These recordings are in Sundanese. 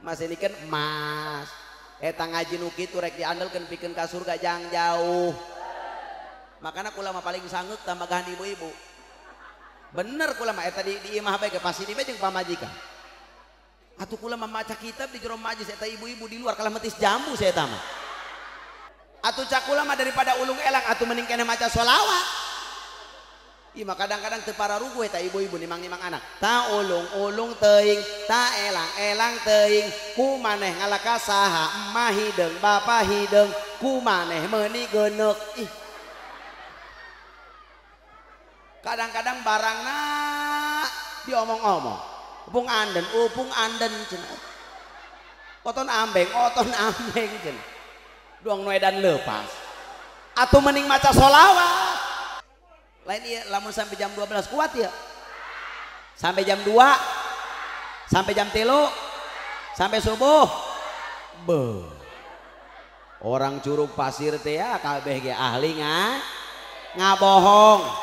Mas ini kan emas. Eta ngaji nu kitu rek diandelkeun pikeun ka surga jang jauh. Makana kula mah paling sanggeuk tambagahan ibu-ibu. Bener kula mah eta di imah bae ge pasti di jeung pamajikan. Atuh kula mah maca kitab di jero majlis eta ibu-ibu di luar kalah metis jambu saya mah. Atuh cak kula mah daripada ulung elang atuh mending keneh maca sholawat. Ih mah kadang-kadang teu pararuguh eta ibu-ibu nimang-nimang anak. Ta ulung-ulung teuing, ta elang-elang teuing, ku maneh ngalaka saha emah hideung bapa hideung, ku maneh meuni geuneuk. Ih. Kadang-kadang barangna diomong-omong. Upung anden cenah. Oton ambeng cenah. Duang nu edan leupas. Atuh mending maca sholawat. Lain iya lamun sampai jam 12 kuat ya. Sampai jam 2, sampai jam 3, sampai subuh. Be. Orang Curug Pasir teh ya kabeh ge ahli ngabohong.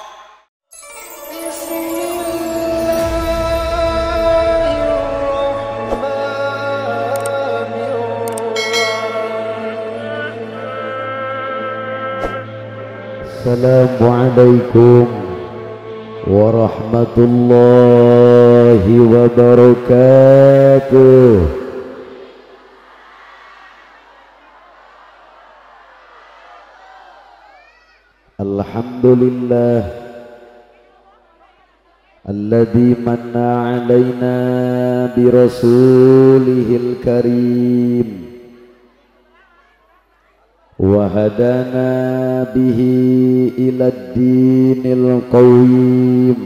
Assalamualaikum warahmatullahi wabarakatuh. Alhamdulillah alladzi manna alaina bi rasulihil karim وهدانا به إلى الدين القويم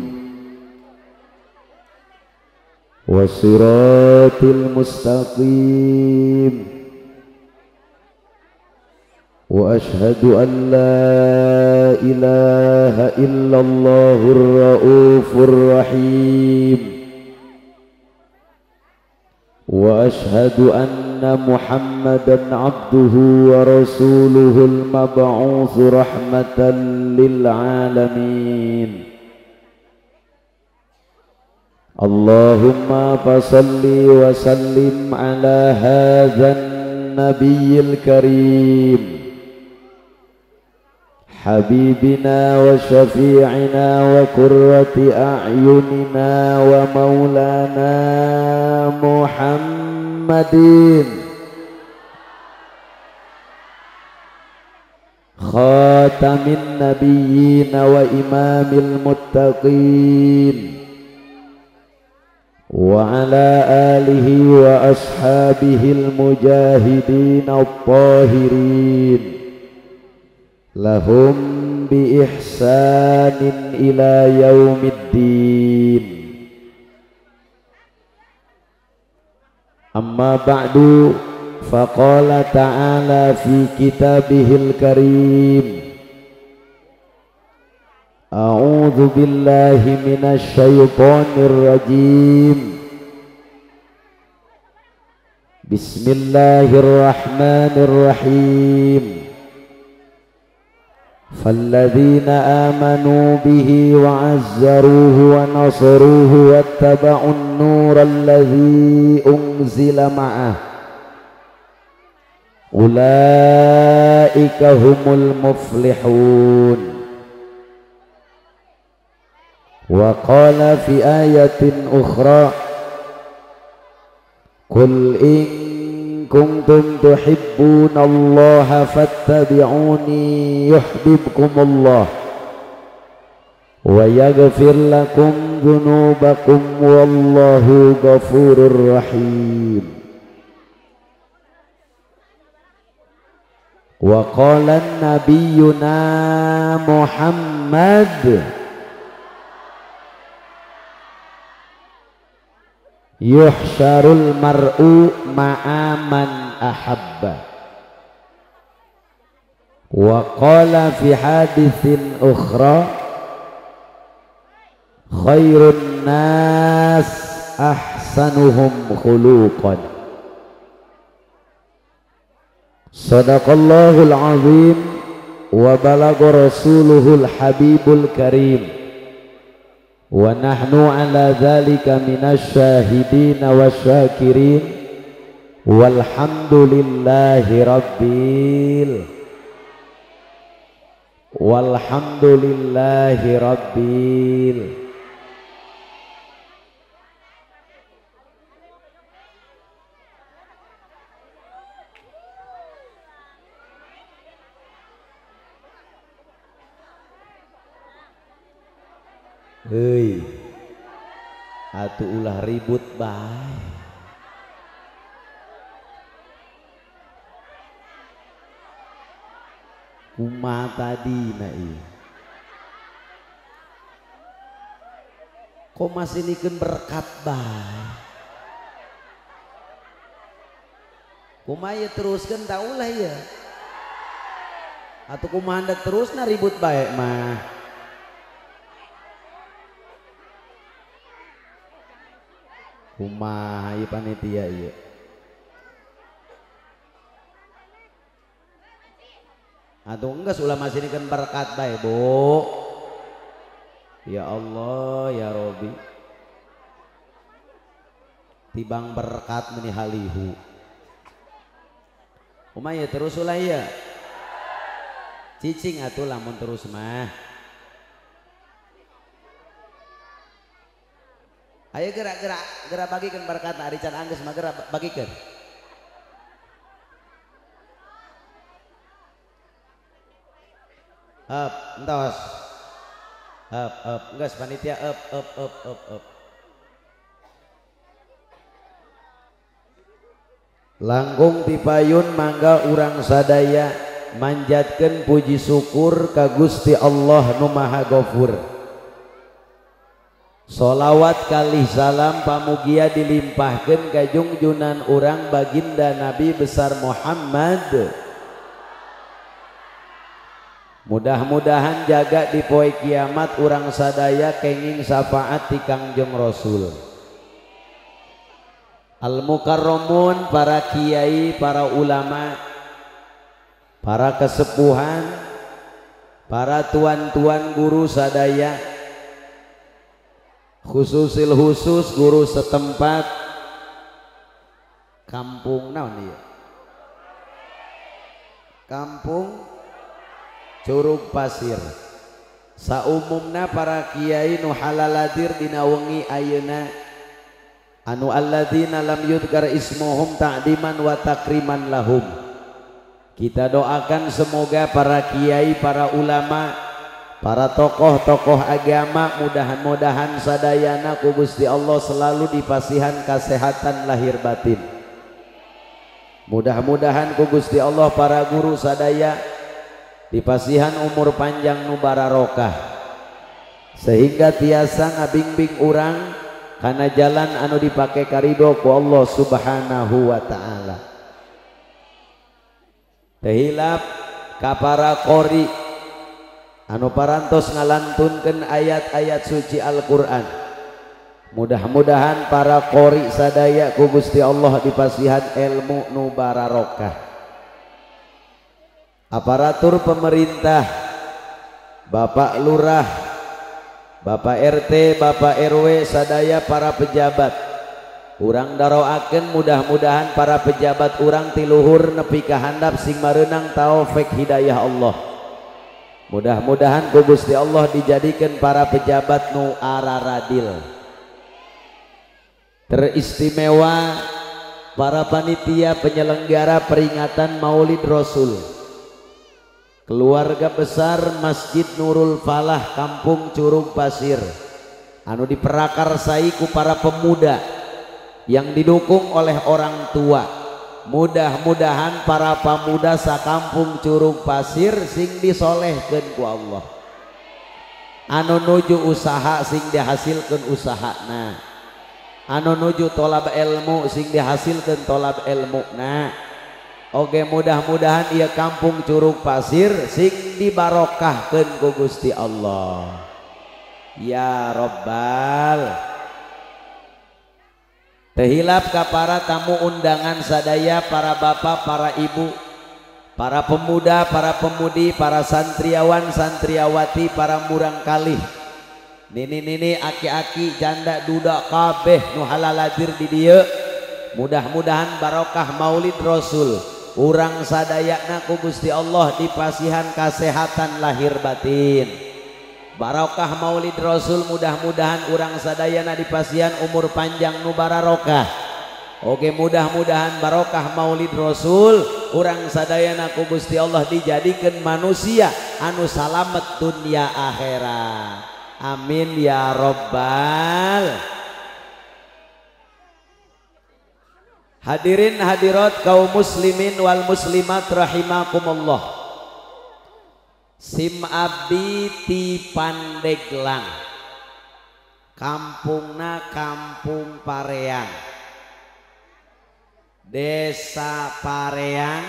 والصراط المستقيم وأشهد أن لا إله إلا الله الرؤوف الرحيم وأشهد أن محمدا عبده ورسوله المبعوث رحمة للعالمين. اللهم فصل وسلم على هذا النبي الكريم حبيبنا وشفيعنا وقرة أعيننا ومولانا محمد خاتم النبيين وإمام المتقين وعلى آله وأصحابه المجاهدين الطاهرين لهم بإحسان إلى يوم الدين. أما بعد فقال تعالى في كتابه الكريم: أعوذ بالله من الشيطان الرجيم، بسم الله الرحمن الرحيم. فالذين آمنوا به وعزروه ونصروه واتبعوا النور الذي أنزل معه أولئك هم المفلحون. وقال في آية أخرى: قل إن كنتم تحبون الله فاتبعوني يحببكم الله ويغفر لكم ذنوبكم والله غفور رحيم. وقال نبينا محمد: yuhsyarul mar'u ma'a man ahabba. Wa qala fi haditsin ukhra: khairun nas ahsanuhum khuluqan. Sadaqallahul azim wa balagha rasuluhul habibul karim. Wa nahnu ala dzalika minasyahidin wasyakirin. Walhamdulillahi rabbil walhamdulillahi rabbil. Hei, atuh ulah ribut bae. Kumaha tadi na ieu? Kok masih nikeun berkat bae? Kumaha ieu teruskeun ta ulah ieu? Atuh kumaha hendak terusna ribut bae mah. Kumaha ieu panitia ieu? Atau enggak ulah masih ini kan berkat bae bu. Ya Allah ya Robi, tibang berkat meni halihu. Kumaha terus ulah ya cicing atuh lamun terus mah. Ayo gerak-gerak gerak bagikan berkat ari can anggeus mah gerak bagikan. Up, entos. Up, up, enggak panitia up, up, up, up, up. Langkung tipayun mangga urang sadaya manjatkeun puji syukur ka Gusti Allah nu Maha Gofur. Solawat kalih salam pamugia dilimpahkeun ka jungjunan urang baginda Nabi besar Muhammad. Mudah-mudahan jaga di poe kiamat urang sadaya kenging syafaat ti Kangjeng Rasul. Al mukarramun, para kiai, para ulama, para kesepuhan, para tuan-tuan guru sadaya, khususil khusus guru setempat kampung naon ieu? Kampung Curug Pasir. Saumumna para kiai nu halaladir dina wengi ayeuna anu alladzina lam yudkar ismuhum ta'diman wa takriman lahum. Kita doakan semoga para kiai, para ulama, para tokoh-tokoh agama mudah-mudahan sadayana ku Gusti Allah selalu dipasihan kesehatan lahir batin. Mudah-mudahan ku Gusti Allah para guru sadaya dipasihan umur panjang nu bararokah sehingga tiasa ngabingbing urang kana jalan anu dipake karido ku Allah Subhanahu wa taala. Teu hilap ka para qori anu parantos ngalantunkeun ayat-ayat suci Al-Qur'an. Mudah-mudahan para qori sadaya ku Gusti Allah dipasihan ilmu nu bararokah. Aparatur pemerintah, Bapak Lurah, Bapak RT, Bapak RW, sadaya para pejabat, urang daroakeun mudah-mudahan para pejabat urang tiluhur nepi ka handap sing mareunang taufik hidayah Allah. Mudah-mudahan ku Gusti Allah dijadikan para pejabat nu araradil. Teristimewa para panitia penyelenggara peringatan Maulid Rasul, keluarga besar Masjid Nurul Falah Kampung Curug Pasir anu diprakarsai ku para pemuda yang didukung oleh orang tua. Mudah-mudahan para pemuda sakampung Curug Pasir sing disolehkeun ku Allah, anu nuju usaha sing dihasilkeun usahana, anu nuju tolab ilmu sing dihasilkeun tolab ilmuna. Oke, mudah-mudahan ieu kampung Curug Pasir sing dibarokahkeun ku Gusti Allah. Ya Rabbal. Teu hilap ka para tamu undangan sadaya, para bapak, para ibu, para pemuda, para pemudi, para santriawan, santriawati, para murangkalih, nini-nini, aki-aki, janda, duda, kabeh nu halaladir di dieu. Mudah-mudahan barokah Maulid Rasul urang sadayana ku Gusti Allah dipasihan kasehatan lahir batin. Barokah Maulid Rasul mudah-mudahan urang sadayana dipasihan umur panjang nu bararokah. Oke, mudah-mudahan barokah Maulid Rasul urang sadayana ku Gusti Allah dijadikan manusia anu salamet dunia akhirat. Amin ya robbal. Hadirin hadirat kaum muslimin wal muslimat rahimakumullah. Sim abdi ti Pandeglang, kampungna Kampung Pareang, Desa Pareang,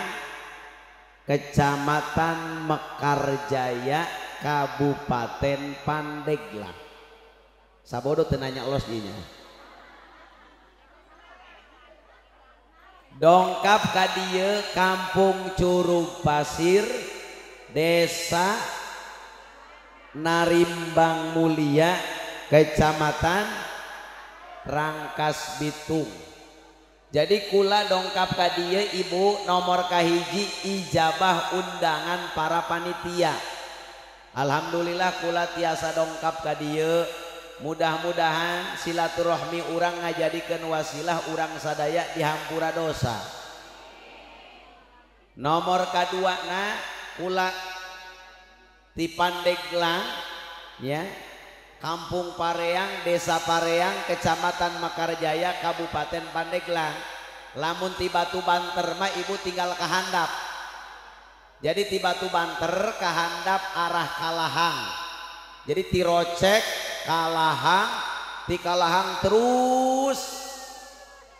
Kecamatan Mekarjaya, Kabupaten Pandeglang. Sabodo teu nanya los dinya. Dongkap ka dieu Kampung Curug Pasir, Desa Narimbang Mulia, Kecamatan Rangkas Bitung. Jadi kula dongkap ka dieu ibu nomor kahiji ijabah undangan para panitia. Alhamdulillah kula tiasa dongkap ka dieu. Mudah-mudahan silaturahmi urang ngajadikeun wasilah urang sadaya dihampura dosa. Nomor kadua na kula ti Pandeglang ya, Kampung Pareang, Desa Pareang, Kecamatan Mekarjaya, Kabupaten Pandeglang. Lamun ti Batu Banter mah ibu tinggal kahandap. Jadi ti Batu Banter kahandap arah Kalahang. Jadi ti Rocek Kalahang, ti Kalahang terus.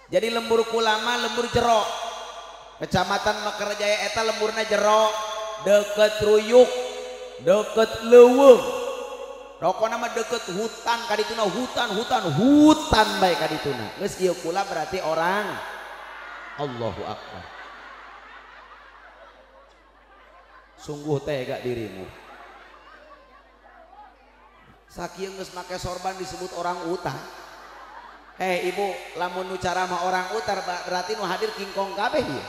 Jadi lembur kulama lembur jero. Kecamatan Mekarjaya eta lemburna jero, deket Ruyuk, deket leuweung. Rokona mah deket hutan kadituna, hutan hutan hutan bae kadituna. Geus ieu kula berarti orang Allahu Akbar. Sungguh tega dirimu. Sakieu geus make sorban disebut orang utan. Hei ibu, lamun nu ceramah orang utar berarti nu hadir kingkong kabeh ieu.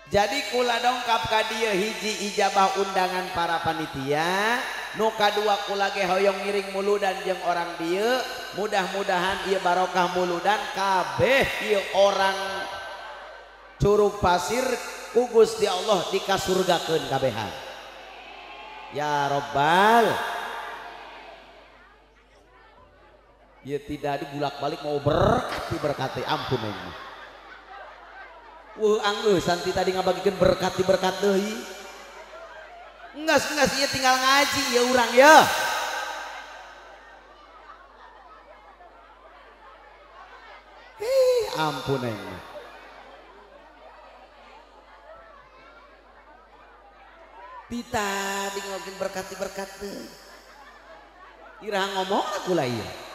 Jadi kula dongkap ka dieu hiji ijabah undangan para panitia, nu kadua kula ge hoyong ngiring muludan jeung orang dieu, mudah-mudahan ieu barokah muludan kabeh ieu orang Curug Pasir ku Gusti Allah dikasurgakeun kabehan. Ya robbal. Ya tidak dibulak-balik mau berkati berkati ampun ini. Wah angeuh santi tadi ngabagikeun berkati berkat deui. Enggak ieu tinggal ngaji ya urang ya. Hei ampun ini. Tita ngabagikeun berkati berkat deui. Iraha ngomong aku lah ieu.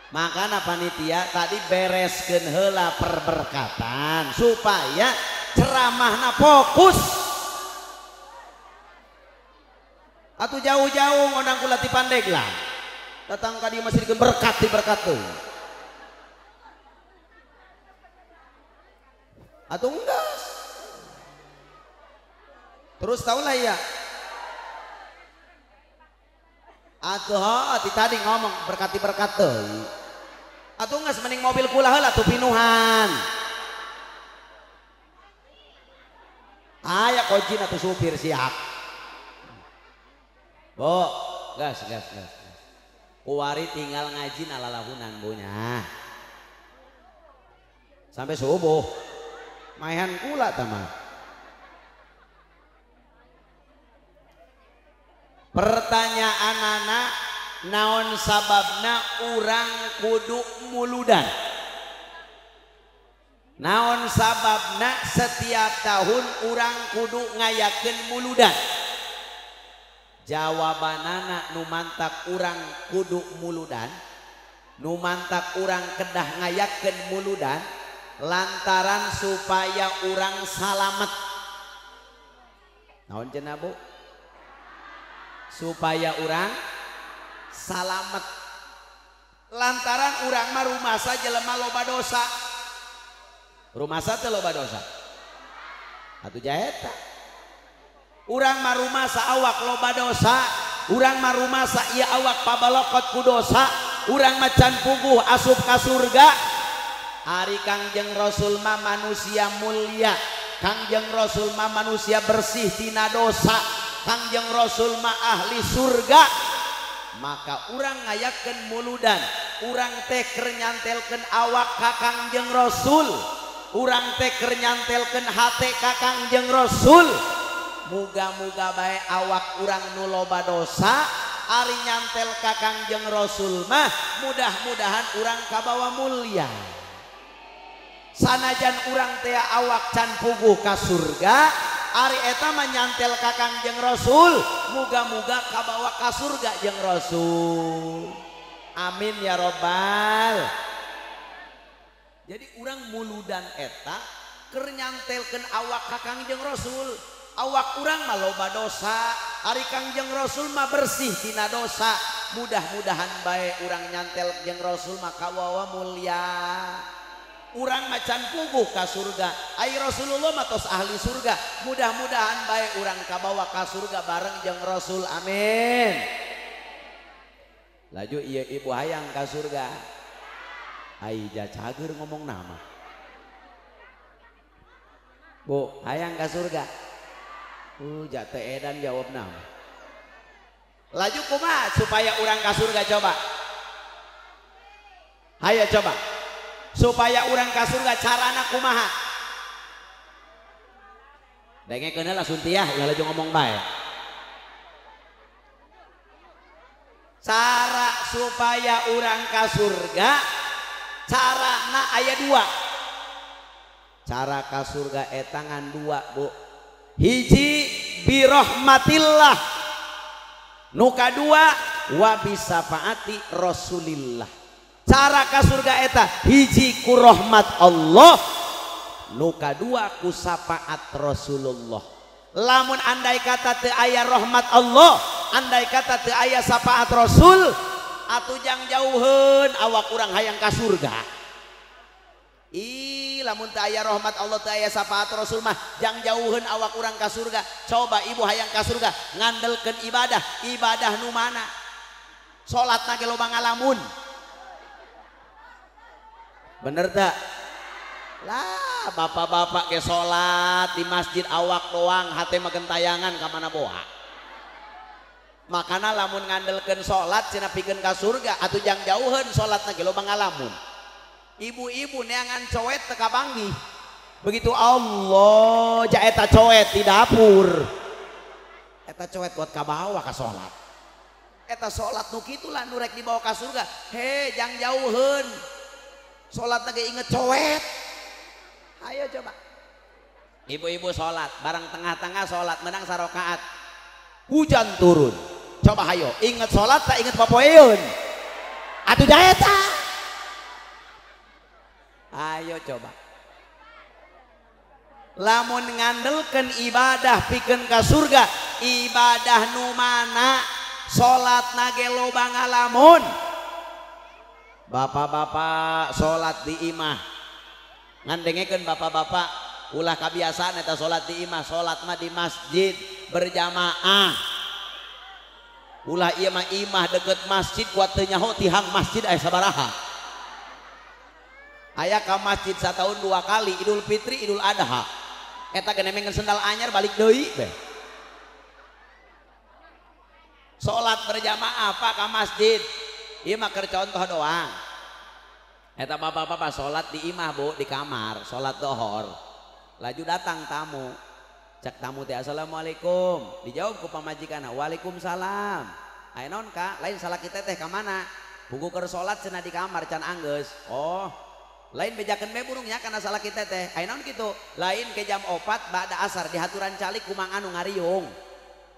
Makana panitia tadi bereskeun heula perberkatan supaya ceramahna fokus. Atuh jauh-jauh ngondang kula ti Pandeglang. Datang ka dieu masih dikeun berkat ti berkat teu. Atuh enggak. Terus taulah ya. Atuh ti tadi ngomong berkati berkat teu. Atuh geus mending mobil kula heula tuh pinuhan. Aya kojin atuh supir siap. Bo, gas gas gas. Kuari tinggal ngaji nalalahunan bunya. Sampai subuh. Maehan kula tah mah. Pertanyaan anak naon sababna urang kudu muludan, naon sababna setiap tahun urang kudu ngayakeun muludan. Jawabanana nu mantak urang kudu muludan, nu mantak urang kedah ngayakeun muludan lantaran supaya urang salamet. Naon cenah bu? Supaya urang salamet. Lantaran urang mah rumasa jelema loba dosa. Rumasa teh loba dosa. Atuh jaeta. Urang mah rumasa awak loba dosa, urang mah rumasa ieu awak pabalokot ku dosa, urang mah can puguh asup ka surga. Ari Kangjeng Rasul mah manusia mulia, Kangjeng Rasul mah manusia bersih tina dosa, Kangjeng Rasul mah ahli surga. Maka urang ngayakeun muludan, urang teh keur nyantelkeun awak ka Kangjeng Rasul, urang teh keur nyantelkeun hate ka Kangjeng Rasul. Muga-muga bae awak urang nu loba dosa ari nyantel ka Kangjeng Rasul mah mudah-mudahan urang kabawa mulia. Sanajan urang teh awak can puguh ka surga, ari eta mah nyantel ka Kangjeng Rasul, muga-muga kabawa ka surga jeung Rasul. Amin ya robbal. Jadi urang muludan eta keur nyantelkeun awak ka Kangjeng Rasul. Awak urang mah loba dosa, ari Kangjeng Rasul mah bersih tina dosa. Mudah-mudahan bae urang nyantel jeung Rasul mah kawawa mulia. Urang mah can puguh ka surga, ai Rasulullah mah tos ahli surga. Mudah-mudahan bae urang kabawa ka surga bareng jeung Rasul. Amin. Laju ieu ibu hayang ka surga. Ai cager ngomong nama. Bu, hayang ka surga. Jate edan jawab nama. Laju kumaha supaya urang ka surga coba. Hayo coba. Supaya urang ka surga carana kumaha? Dengekeun heula suntiah ulah laju ngomong bae. Cara supaya urang ka surga carana aya dua. Cara ka surga eta ngan dua, Bu. Hiji birahmatillah, nu kadua wa bisafaati Rasulillah. Cara ka surga eta hiji ku rahmat Allah, nu kadua ku syafaat Rasulullah. Lamun andai kata teu aya rahmat Allah, andai kata teu aya syafaat Rasul, atuh jang jauheun awak urang hayang ka surga. Ih, lamun teu aya rahmat Allah teu aya syafaat Rasul mah jang jauheun awak urang ka surga. Coba ibu hayang ka surga ngandelkeun ibadah, ibadah nu mana? Salatna ge loba ngalamun. Bener tak? Lah, bapak-bapak ke salat di masjid awak doang, hate mah gentayangan ka mana boa. Makana lamun ngandelkeun salat cenah pikeun ka surga atuh jang jauheun salatna ge loba ngalamun. Ibu-ibu neangan coet teka panggih. Begitu Allah ja eta coet di dapur. Eta coet buat ka bawa ka salat. Eta salat nu kitu lah nu rek dibawa ka surga. He, jang jauheun. Salatna ge inget coet. Ayo coba. Ibu-ibu salat, barang tengah-tengah salat menang sarokaat. Hujan turun. Coba hayo, inget salat tak inget popoeun. Atuh jaeta. Ayo coba. Lamun ngandelkeun ibadah pikeun ka surga, ibadah nu mana? Salatna ge loba ngalamun. Bapak-bapak salat di imah. Ngandengekeun bapak-bapak ulah kabiasaan eta salat di imah, salat mah di masjid berjamaah. Ulah ieu mah imah deket masjid kuat teu nyaho tihang masjid aya sabaraha. Aya ka masjid satahun dua kali, Idul Fitri, Idul Adha. Eta ge nemengeun sendal anyar balik deui beh. Salat berjamaah pak ka masjid. Ieu mah keur contoh doang. Eta bapak-bapak salat di imah, Bu, di kamar, salat dohor. Laju datang tamu. Cek tamu teh assalamualaikum. Dijawab ku pamajikanna, waalaikumsalam. Aya naon Kak? Lain salah kita teh ka mana? Buku keur salat cenah di kamar can anggeus. Oh, lain bejakeun bae burungnya karena salah kita teh. Aya naon kitu? Lain ke jam 4 ba'da asar di haturan calik kumang anu ngariung.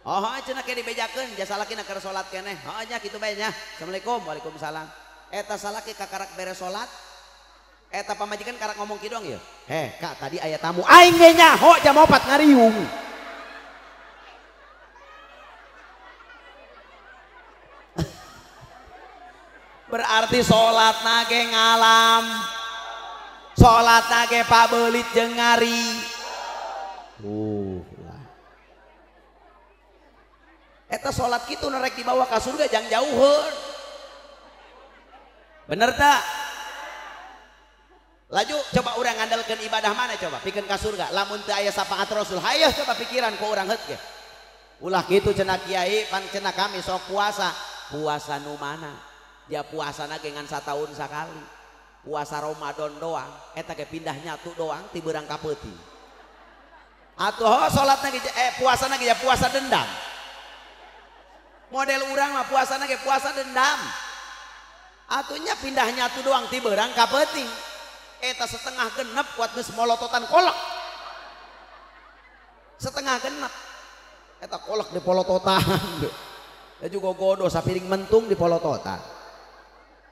Oh, cenah ke dibejakeun jasa salakina keur salat keneh. Heuh nya kitu bae nya. Assalamualaikum, waalaikumsalam. Eta salaki kakarak beres salat. Eta pamajikan karak ngomong kieu doang ieu. Heh, Kak, tadi aya tamu. Aing ge nyaho jam 4 ngariung. Berarti salat nage ngalam. Salat nage pabelit jeung ngari. Lah. Eta salat kitu nu rek dibawa ka surga jang jauheun. Bener tak? Laju coba urang ngandalkeun ibadah mana coba pikeun ka surga lamun teu aya syafaat Rasul. Hayoh coba pikiran ku urang heut ge. Ulah kitu cenah kiai pan cenah kami sok puasa. Puasa nu mana? Dia puasana ge ngan sataun sakali. Puasa Ramadan doang eta ge pindah nyatu doang ti beurang ka peuting. Atuh salatna ge puasana ge puasa dendam. Model urang mah puasana ge puasa dendam. Atuhnya pindah nyatu doang ti beurang ka peuting. Eta setengah genep kuat geus molototan kolak. Setengah genep. Eta kolak di polototan. Da juga godo sapiring mentung di polototan.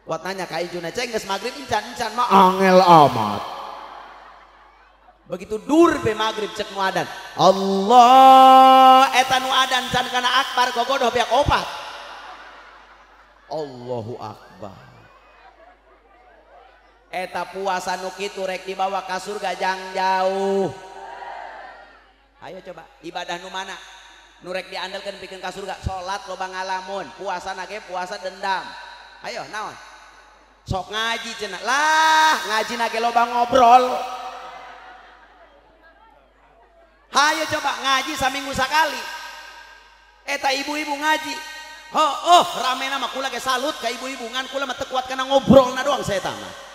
Kuat nanya ka Ijuna ceng geus magrib encan-encan mah angel amat. Begitu dur be magrib cek nu adan. Allah eta nu adan can kana akbar gogodoh beak opat. Allahu akbar. Eta puasa nu kitu rek dibawa ka surga jang jauh. Ayo coba ibadah nu mana nu rek diandalkeun pikeun ka surga? Salat loba ngalamun, puasa nage puasa dendam. Ayo naon? Sok ngaji cenah. Lah, ngaji nage loba ngobrol. Hayo coba ngaji saminggu sakali. Eta ibu-ibu ngaji. Oh, oh rame nama kula ge salut ka ibu-ibu ngan kula mah teu kuat kana ngobrolna doang saya mah.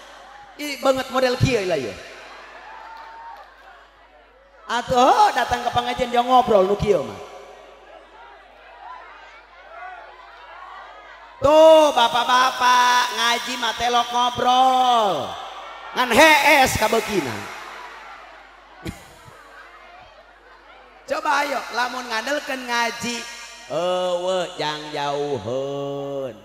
Ih banget model kieu lah ieu. Atuh datang ke pengajian dia ngobrol nu kieu mah. Tuh bapak-bapak ngaji mah telok ngobrol. Ngan hees kabeukina. Coba ayo lamun ngandelkeun ngaji eueuh jang jauheun.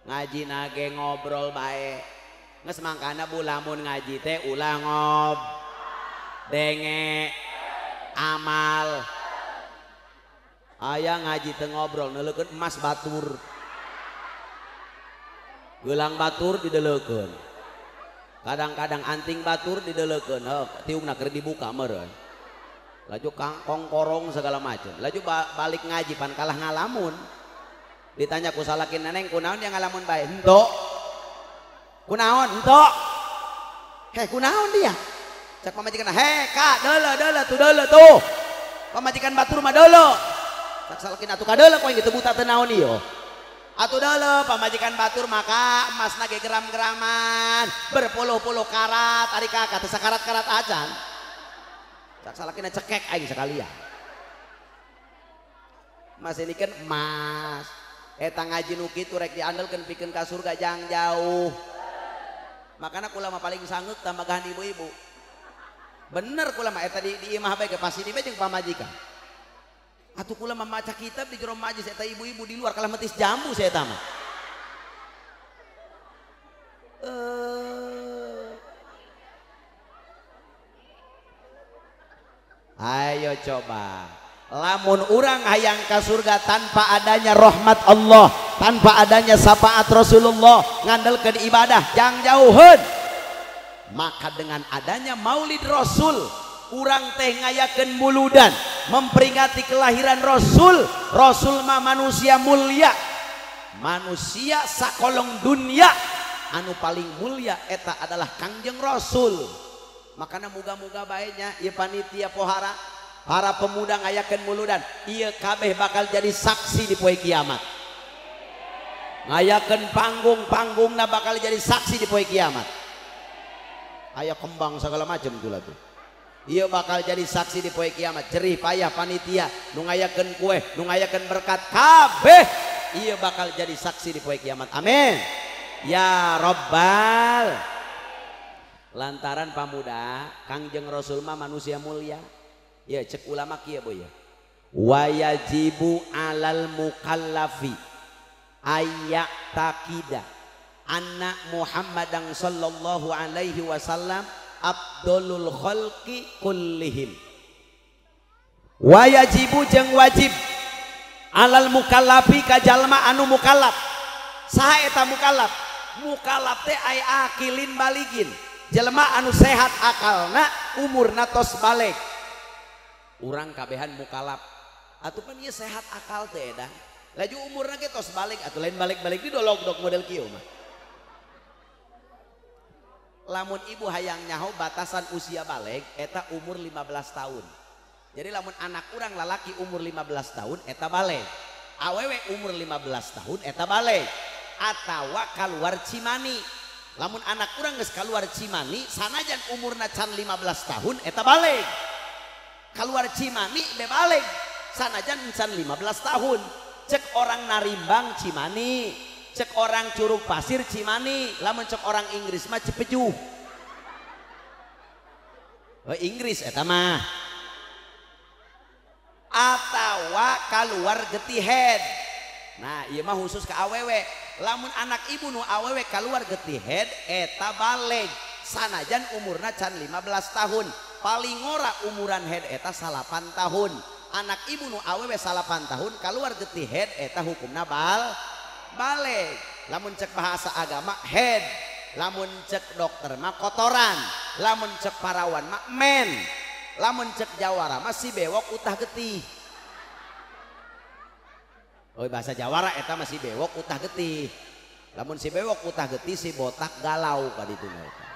Ngaji nage ngobrol bae. Geus mangkana bu lamun ngaji teh ulah ngob denge amal. Aya ngaji teu ngobrol neuleukeun emas batur. Gelang batur dideleukeun. Kadang-kadang anting batur dideleukeun, heuh tiungna keur dibuka meureun. Laju kongkorong segala macam. Laju balik ngaji pan kalah ngalamun. Ditanya ku salakin neneng kunaon dia ngalamun bae? Henteu. Kunaon entok? Heh kunaon dia? Cak pamajikan, heh kak deuleu deuleu tuh deuleu tuh. Pamajikan batur mah deuleu. Cak salakin atuh ka deuleu poe kitu buta teu naon ieu. Atuh deuleu pamajikan batur maka emasna ge gram-graman, berpuluh-puluh karat ari kakak teu sakarat-karat acan. Cak salakina cekek aing sekalian. Mas ini kan emas. Eta ngaji nu kitu rek diandelkeun pikeun ka surga jang jauh. Makana kula mah paling sanggeuk tambahan ibu-ibu. Bener kula mah eta di imah bae ge pasti di jeung pamajikan. Atuh kula mah maca kitab di jero majlis eta ibu-ibu di luar kalah metis jambu saya eta mah. Ayo coba. Lamun urang hayang ka surga tanpa adanya rahmat Allah, tanpa adanya syafaat Rasulullah, ngandelkeun ibadah jang jauheun. Maka dengan adanya Maulid Rasul, urang teh ngayakeun muludan, memperingati kelahiran Rasul. Rasul mah manusia mulia, manusia sakolong dunia anu paling mulia eta adalah Kangjeng Rasul. Makana muga-muga baenya ieu panitia pohara para pemuda ngayakeun muludan, ieu kabeh bakal jadi saksi di poe kiamat. Ngayakeun panggung-panggungna bakal jadi saksi di poe kiamat. Aya kembang segala macam tuh lah tuh. Ieu bakal jadi saksi di poe kiamat. Jerih payah panitia nu ngayakeun kue, nu ngayakeun berkat kabeh, ieu bakal jadi saksi di poe kiamat. Amin. Ya Rabbal. Lantaran pamuda Kangjeng Rasul mah manusia mulia. Ya cek ulama kieu boy ya. Wayajibu alal mukallafi ayya taqida anna Muhammadan sallallahu alaihi wasallam abdulul khalqi kullihim. Wayajibu jeung wajib alal mukallafi ka jalma anu mukallaf. Saha eta mukallaf? Mukalaf teh ai akilin baligin. Jelema anu sehat akalna umurna tos baleg. Urang kabehan mukalaf. Atuh pan ieu sehat akal teh edan. Laju umurna ge tos baleg atuh lain balik-balik di dolog-dog model kieu mah. Lamun ibu hayang nyaho batasan usia baleg eta umur 15 tahun. Jadi lamun anak urang lalaki umur 15 tahun eta baleg. Awewe umur 15 tahun eta baleg. Atawa kaluar cimani. Lamun anak urang geus kaluar cimani sanajan umurna can 15 tahun eta baleg. Kaluar cimani be baleg sanajan can 15 tahun. Cek orang Narimbang Cimani, cek orang Curug Pasir Cimani, lamun cek orang Inggris mah Cipejuh. Oh, Inggris eta mah. Atawa kaluar getih head. Nah, ieu mah khusus ke awewe. Lamun anak ibu nu awewe kaluar getih head eta baleg sanajan umurna can 15 tahun. Paling ngora umuran head eta 8 tahun. Anak ibu nu awewe 8 tahun kaluar getih head eta hukumna baleg. Lamun cek bahasa agama head, lamun cek dokter mah kotoran, lamun cek parawan mah men, lamun cek jawara mah si bewok utah getih. Oh bahasa jawara eta mah si bewok utah getih. Lamun si bewok utah getih si botak galau kaditu mah.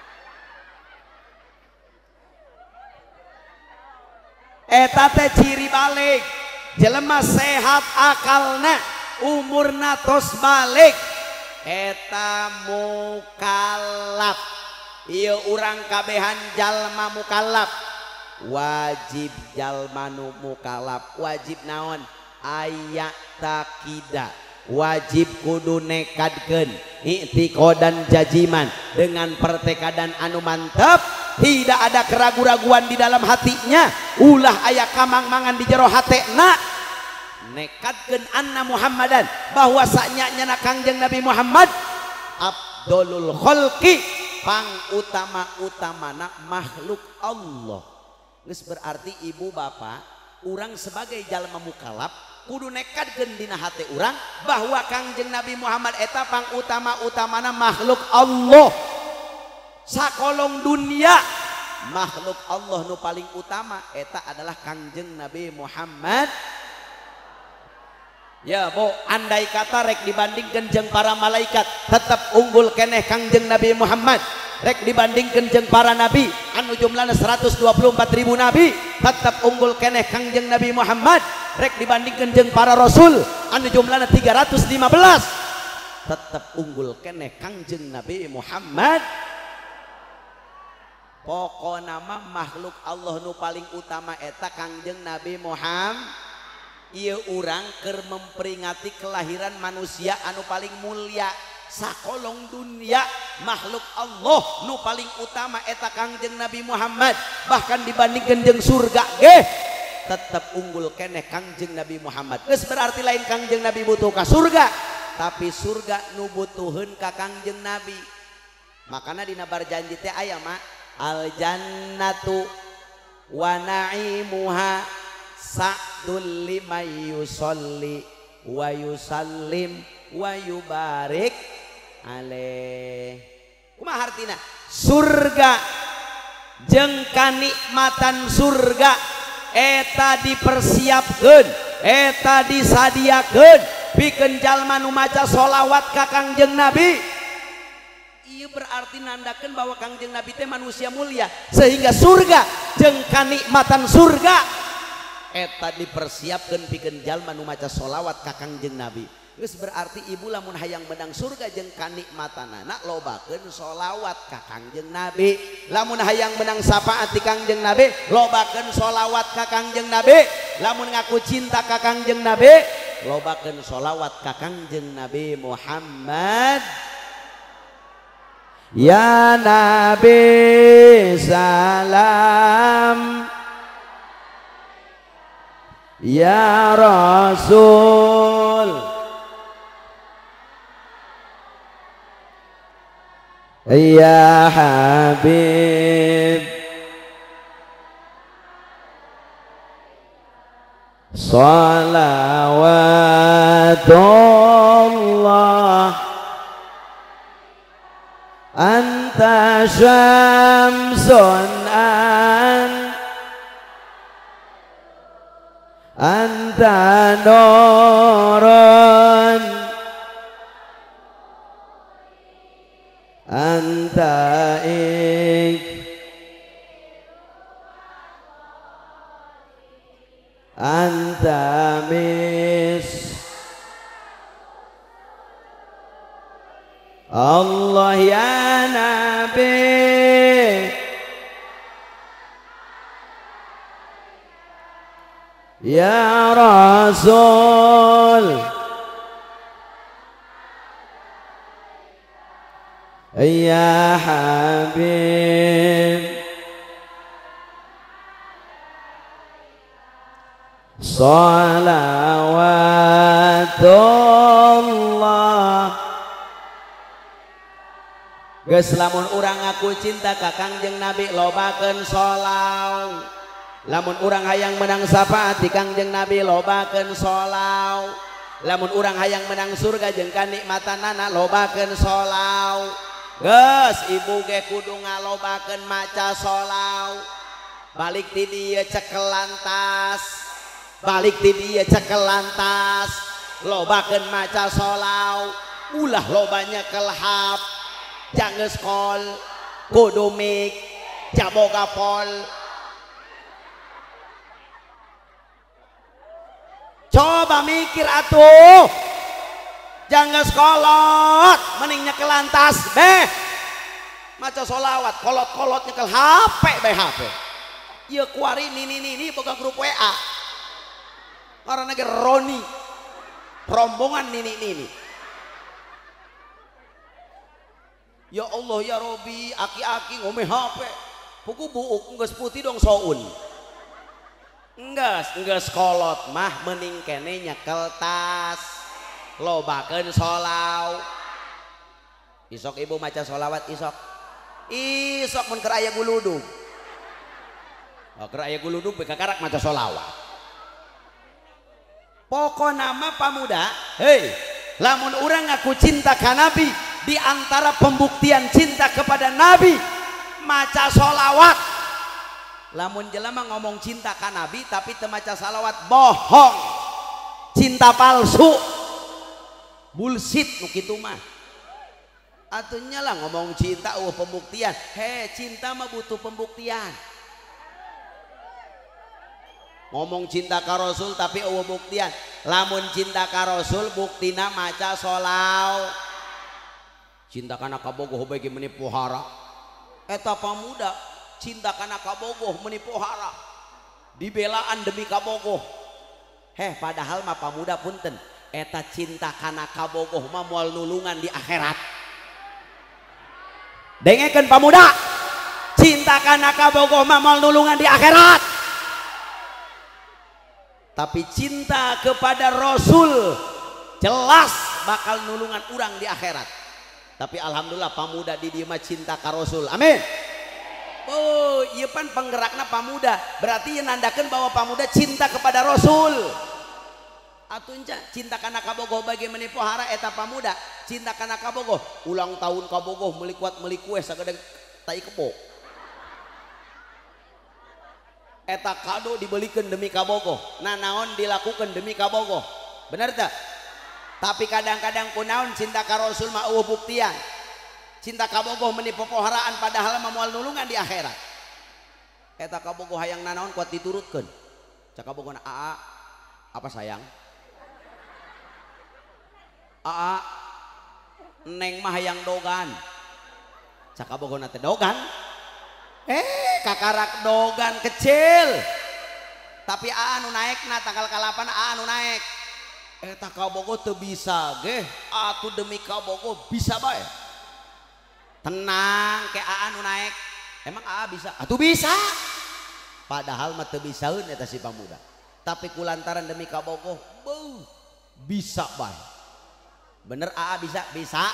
Eta teh ciri baleg. Jelema sehat akalna, umurna tos baleg, eta mukalaf. Ieu urang kabehan jalma mukalaf. Wajib jalma nu mukalaf, wajib naon? Aya takida. Wajib kudu nekadkeun i'tiqodan jajiman dengan pertekadan anu mantep, tidak ada keraguan-raguan di dalam hatinya, ulah aya kamang-mangan di jero hatena. Nekadkeun anna Muhammadan bahwa sanya nyana Kangjeng Nabi Muhammad abdolul khalqi, pang utama-utamana makhluk Allah. Geus berarti ibu bapak urang sebagai jalma mukalaf kudu nekadkeun dina hate urang bahwa Kangjeng Nabi Muhammad eta pang utama-utamana makhluk Allah. Sakolong dunia makhluk Allah nu paling utama eta adalah Kangjeng Nabi Muhammad. Ya bu, andai kata rek dibandingkeun jeung para malaikat tetap unggul keneh Kangjeng Nabi Muhammad. Rek dibandingkeun jeung para nabi anu jumlahna 124.000 nabi tetap unggul keneh Kangjeng Nabi Muhammad. Rek dibandingkeun jeung para rasul anu jumlahna 315 tetap unggul keneh Kangjeng Nabi Muhammad. Pokona mah makhluk Allah nu paling utama eta Kangjeng Nabi Muhammad. Ieu urang keur memperingati kelahiran manusia anu paling mulia sakolong dunia, makhluk Allah nu paling utama eta Kangjeng Nabi Muhammad. Bahkan dibandingkeun jeung surga ge tetep unggul keneh Kangjeng Nabi Muhammad. Geus berarti lain Kangjeng Nabi butuh ka surga, tapi surga nu butuheun ka Kangjeng Nabi. Makana dina barjanji teh aya mah al jannatu wa na'imuha sa'dul liman yusolli wa yusallim wa yubarik alaih. Kumaha hartina? Surga jeung kanikmatan surga eta dipersiapkeun, eta disadiakeun pikeun jalma nu maca sholawat ka Kangjeng Nabi. Ieu berarti nandakeun bahwa Kangjeng Nabi teh manusia mulia sehingga surga jeung kanikmatan surga eta dipersiapkeun pikeun jalma nu maca sholawat ka Kangjeng Nabi. Geus berarti ibu lamun hayang menang surga jeung kanikmatanana lobakeun sholawat ka Kangjeng Nabi. Lamun hayang menang syafaat ti Kangjeng Nabi lobakeun sholawat ka Kangjeng Nabi. Lamun ngaku cinta ka Kangjeng Nabi lobakeun sholawat ka Kangjeng Nabi Muhammad. Ya Nabi salam, ya Rasul, ya Habib, salawatullah Anta syamsun anta nurun anta ik anta mis Allah ya Nabi ya Rasul ya Habib sholawatullah. Geus lamun urang ngaku cinta ka Kangjeng Nabi lobakeun sholawat. Lamun urang hayang menang syafaat ti Kangjeng Nabi lobakeun sholawat. Lamun urang hayang menang surga jeung kanikmatanana lobakeun sholawat. Geus ibu ge kudu ngalobakeun maca sholawat. Balik ti dieu cekelan tas, balik ti dieu cekelan tas, lobakeun maca sholawat, ulah loba nyekel hap, jangan skol, kudu mik, jaboga pol. Coba mikir atuh, jangan sekolot, mending nyekelan tas beh, maca sholawat, kolot-kolot nyekel HP beh HP. Ieu kuari nini nini boga grup WA, karena ge Roni, rombongan nini nini. Ya Allah ya Robi, aki-aki ngome HP, puku buuk geus putih dong soun. Enggeus kolot mah mending kene nyekel tas, lobakeun sholawat. Isok ibu maca sholawat isok, isok mun keur aya guludug. Oh, keur aya guludug beka karak maca sholawat. Pokona mah pamuda, hei, lamun urang ngaku cinta ka Nabi, di antara pembuktian cinta kepada Nabi maca sholawat. Lamun jelema ngomong cinta ka Nabi tapi teu maca shalawat, bohong, cinta palsu, bullshit nu kitu mah. Atunya lah ngomong cinta eueuh pembuktian. He, cinta mah butuh pembuktian. Ngomong cinta ka Rasul tapi eueuh buktian. Lamun cinta ka Rasul buktina maca sholawat. Cinta kana kabogoh bae ge meuni pohara. Eta pamuda cinta kana kabogoh meuni pohara, dibelaan demi kabogoh. Heh, padahal mah pamuda punten, eta cinta kana kabogoh mah moal nulungan di akhirat. Dengekeun pamuda, cinta kana kabogoh mah moal nulungan di akhirat. Tapi cinta kepada Rasul jelas bakal nulungan urang di akhirat. Tapi alhamdulillah pamuda di dieu mah cinta ka Rasul. Amin. Oh, ieu pan penggerakna pamuda, berarti ieu nandakeun bahwa pamuda cinta kepada Rasul. Atuh enca cinta kana kabogoh bagi meuni pohara eta pamuda, cinta kana kabogoh, ulang tahun kabogoh meuli kuat meuli kue sagede tai kebo. Eta kado dibelikeun demi kabogoh, nanaon dilakukan demi kabogoh. Bener teu? Tapi kadang-kadang kunaon cinta ka Rasul mah eueuh buktian. Cinta kabogoh meuni popoharaan padahal mah moal nulungan di akhirat. Eta kabogoh hayang nanaon kuat diturutkeun. Cak kabogohna, "Aa, apa sayang?" "Aa, neng mah hayang dogan." Cak kabogohna teh dogan. Kakarak dogan kecil. Tapi aa nu naekna tanggal kalapan aa nu naek. Eta kabogoh teu bisa geh, atuh demi kabogoh bisa bae. Tenang ke aa nu naek. Emang aa bisa? Atuh bisa. Padahal mah teu bisaeun eta si pamuda. Tapi kulantaran demi kabogoh, beuh, bisa bae. Bener aa bisa? Bisa.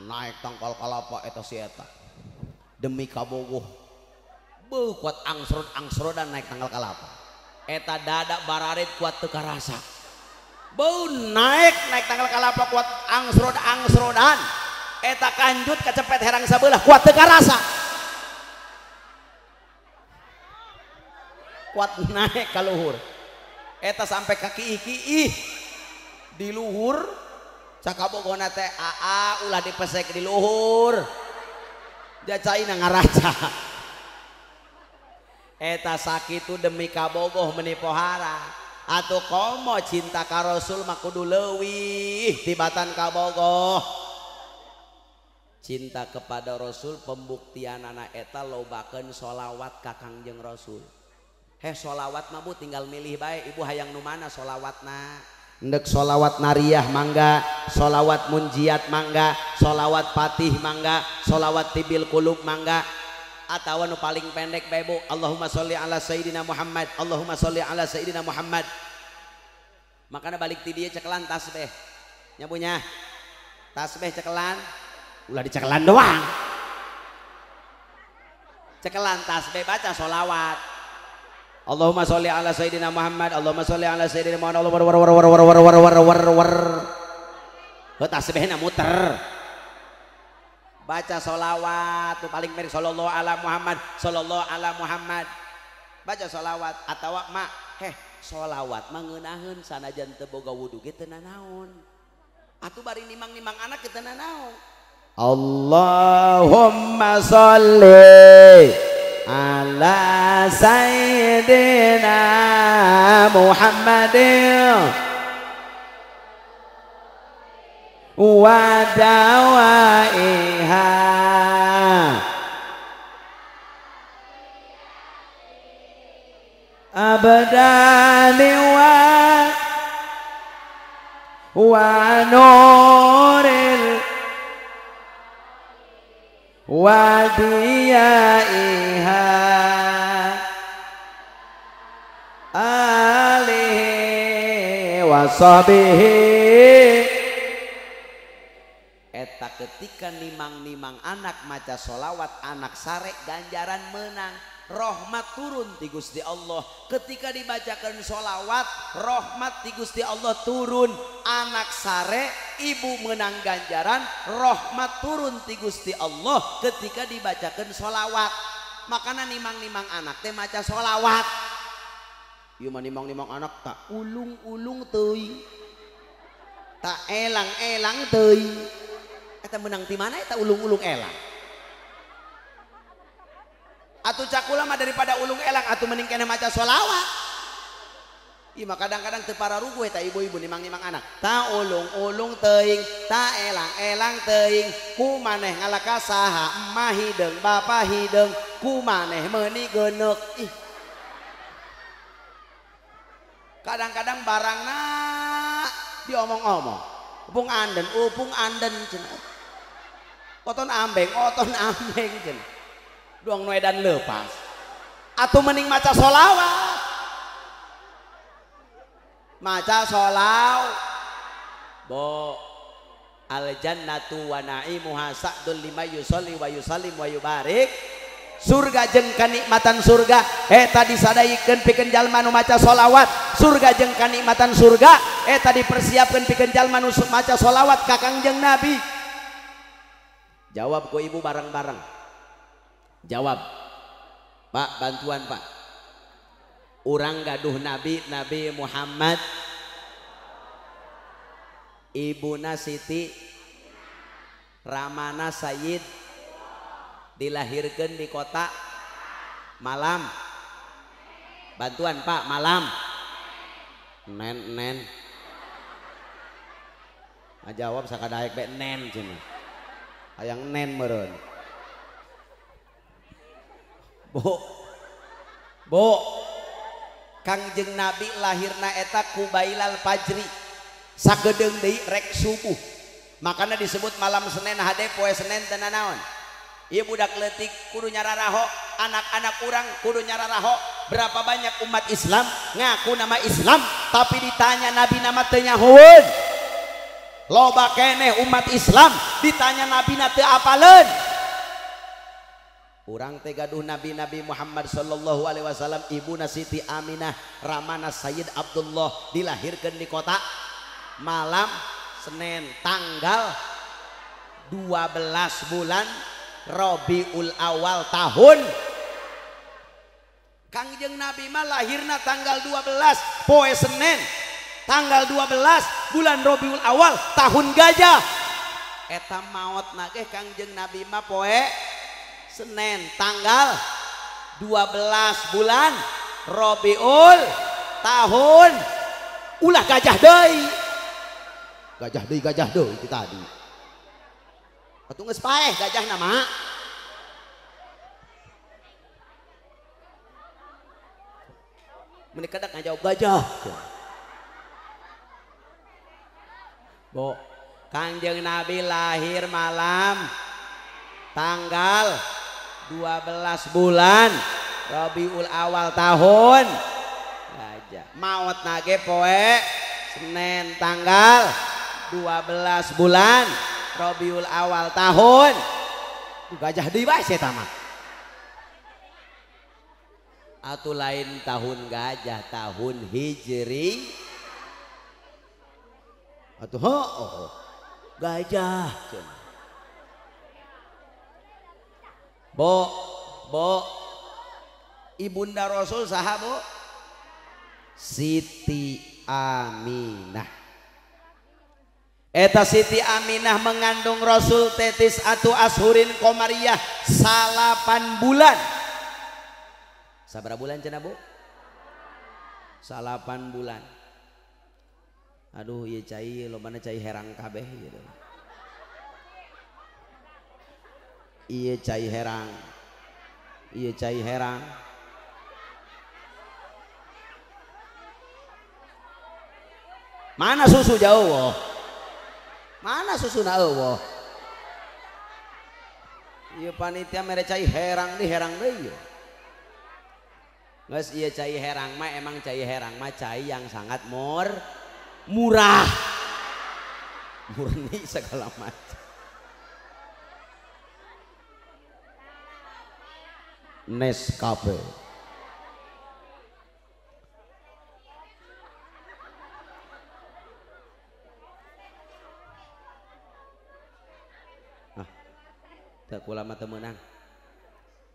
Naik tangkal kalapa eta si eta. Demi kabogoh. Beuh, kuat angsrod-angsrodan naik tangkal kalapa. Eta dada bararit kuat teu karasa. Beuh, naik tangkal kalapa kuat angsrod-angsrodan. Eta kanjut kacepet herang sabelah kuat teu karasa. Kuat naik ka luhur. Eta sampai kaki iki ih di luhur cakabogona teh aa ulah dipesek di luhur. Jacaina ngaraca. Eta sakitu demi kabogoh meni pohara. Atuh komo cinta ka Rasul mah kudu leuwih tibatan kabogoh. Cinta kepada Rasul pembuktianana eta lobakeun sholawat ka Kangjeng Rasul. Heh sholawat mah bu tinggal milih bae ibu hayang nu mana sholawatna. Ndek sholawat nariyah mangga, sholawat munjiat mangga, sholawat patih mangga, sholawat tibil kulub mangga. Atawa nu paling pendek bae bu, Allahumma sholli ala Sayyidina Muhammad, Allahumma sholli ala Sayyidina Muhammad. Makana balik ti dieu cekelan tasbih. Nya punya tasbih cekelan, ulah dicekelan doang. Cekelan tasbih baca sholawat. Allahumma sholli ala Sayyidina Muhammad, Allahumma sholli ala Sayyidina Muhammad, Allah war war war war war war war war war. Heuh tasbihna muter. Baca sholawat tuh paling mirip sallallahu ala Muhammad, sallallahu ala Muhammad. Baca sholawat atawa mak, heh sholawat mah ngeunaheun sanajan teu boga wudu ge teu nanaon. Atuh bari nimang-nimang anak ge teu nanaon. Allahumma sholli ala Sayyidina Muhammadin wa dawaiha abdani wa nuril wa diyaiha alihi wa sahbihi. Eta ketika nimang-nimang anak maca sholawat anak sare ganjaran menang, rahmat turun ti Gusti Allah. Ketika dibacakan sholawat rahmat ti Gusti Allah turun, anak sare ibu menang ganjaran, rahmat turun ti Gusti Allah ketika dibacakan sholawat. Makana nimang-nimang anak teh maca sholawat. Ieu mah nimang-nimang anak tak ulung-ulung teuing, tak elang-elang teuing. Eta menang ti mana eta ulung-ulung elang? Atuh cakula mah daripada ulung elang atuh mending keneh maca sholawat. Ih mah kadang-kadang teu pararuguh eta ibu-ibu nimang-nimang anak. Ta ulung-ulung teuing, ta elang-elang teuing, ku maneh ngalaka saha emah hideung bapa hideung, ku maneh meuni geuneuk. Ih. Kadang-kadang barangna diomong-omong. Upung anden cenah. Oton ambeng cenah. Duang nu edan leupas. Atuh mending maca sholawat. Maca sholawat. Bo al jannatu wa na'imuha sa'dul lima yusolli wa yusallim wa yubarik. Surga jeung kanikmatan surga eta disadaikeun pikeun jalma nu maca sholawat. Surga jeung kanikmatan surga eta dipersiapkeun pikeun jalma nu maca sholawat ka Kangjeng Nabi. Jawab ku ibu bareng-bareng. Jawab. Pak, bantuan Pak. Urang gaduh Nabi, Nabi Muhammad. Ibuna Siti Ramana Sayyid dilahirkan di kota Malam. Bantuan Pak, Malam. Nen nen. Ngajawab sakadaek be nen cenah. Hayang nen meureun. Bu. Bu. Kangjeng Nabi lahirna eta kubailal fajri. Sagedeung deui rek subuh. Makana disebut malam Senin hade poe Senin teu nanaon. Ieu budak leutik kudu nyararaho, anak-anak urang kudu nyararaho. Berapa banyak umat Islam ngaku nama Islam tapi ditanya nabi nama teu nyahoeun. Loba keneh umat Islam ditanya nabi na teu apaleun. Urang teh gaduh nabi-nabi Muhammad sallallahu alaihi wasallam, ibuna Siti Aminah, ramana Sayyid Abdullah, dilahirkan di kota Malam Senin tanggal 12 bulan Rabiul Awal tahun. Kangjeng Nabi mah lahirna tanggal 12 poe Senin, tanggal 12 bulan Rabiul Awal tahun gajah. Eta maotna ge Kangjeng Nabi mah poe Senin tanggal 12 bulan Rabiul tahun ulah gajah deui. Gajah deui gajah deui itu tadi. Atuh geus paeh gajahna mah. Meni kedak ngajawab gajah. Bo, Kangjeng Nabi lahir malam tanggal 12 bulan Rabiul Awal tahun gajah. Maot nage poe Senin tanggal 12 bulan Rabiul Awal tahun gajah deui bae eta mah. Atuh lain tahun gajah, tahun Hijri. Atuh heuh gajah. Bo, bo, ibunda Rasul saha bo? Siti Aminah. Eta Siti Aminah mengandung Rasul tetis atu ashurin komariah 8 bulan. Sabaraha bulan cenah bu? 8 bulan. Aduh ieu cai lobana cai herang kabeh gitu. Ieu cai herang. Ieu cai herang. Mana susu jauh woh? Mana susu na eueuh? Ieu panitia mere cai herang di herang deui. Geus ieu cai herang mah emang cai herang mah cai yang sangat murah. Murni segala macam. Nescafe. Nah, teu kula mah teu meunang.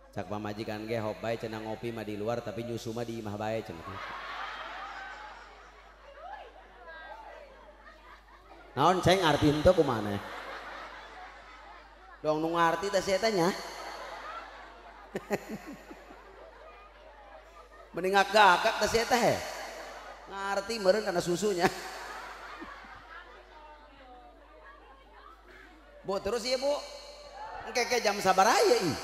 Cak pamajikan ge hop bae cenah ngopi mah di luar tapi nyusu mah di imah bae cenah. Naon ceng ngarti henteu kumaha? Dong nu ngarti teh si eta nya. Mending agak-agak teh si eta he. Ngarti meureun kana susunya. Bu terus ieu Bu. Engke ke jam sabaraha ieu?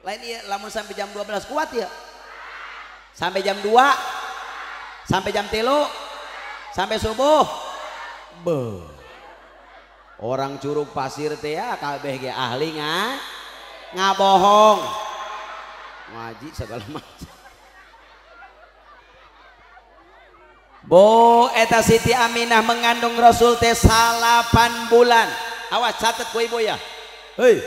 Lain iya lamun sampai jam 12 kuat ya. Sampai jam 2, sampai jam 3, sampai subuh. Beuh. Orang Curug Pasir teh ya kabeh ge ahli ngabohong. Ngaji segala macam. Bo eta Siti Aminah mengandung Rasul teh 8 bulan. Awas catet ku ibu ya. Hei.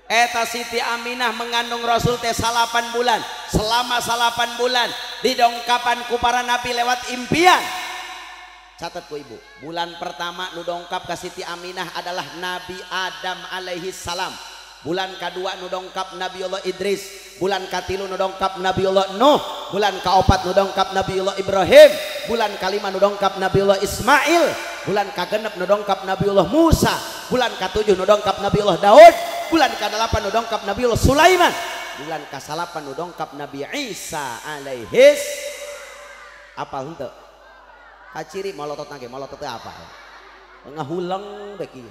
Eta Siti Aminah mengandung Rasul teh 8 bulan. Selama 8 bulan didongkapan ku para nabi lewat impian. Catat ku ibu, bulan pertama nu dongkap ka Siti Aminah adalah Nabi Adam alaihi salam. Bulan kedua nu dongkap Nabiullah Idris, bulan katilu nu dongkap Nabiullah Nuh, bulan kaopat nu dongkap Nabiullah Ibrahim, bulan kalima nu dongkap Nabiullah Ismail, bulan kagenep nu dongkap Nabiullah Musa, bulan katujuh nu dongkap Nabiullah Daud, bulan ke-8 nu dongkap Nabiullah Sulaiman, bulan ke-9 nu dongkap Nabi Isa alaihis. Apal henteu? Kaciri molotot nage, molotot teh apa? Ngahuleng beki.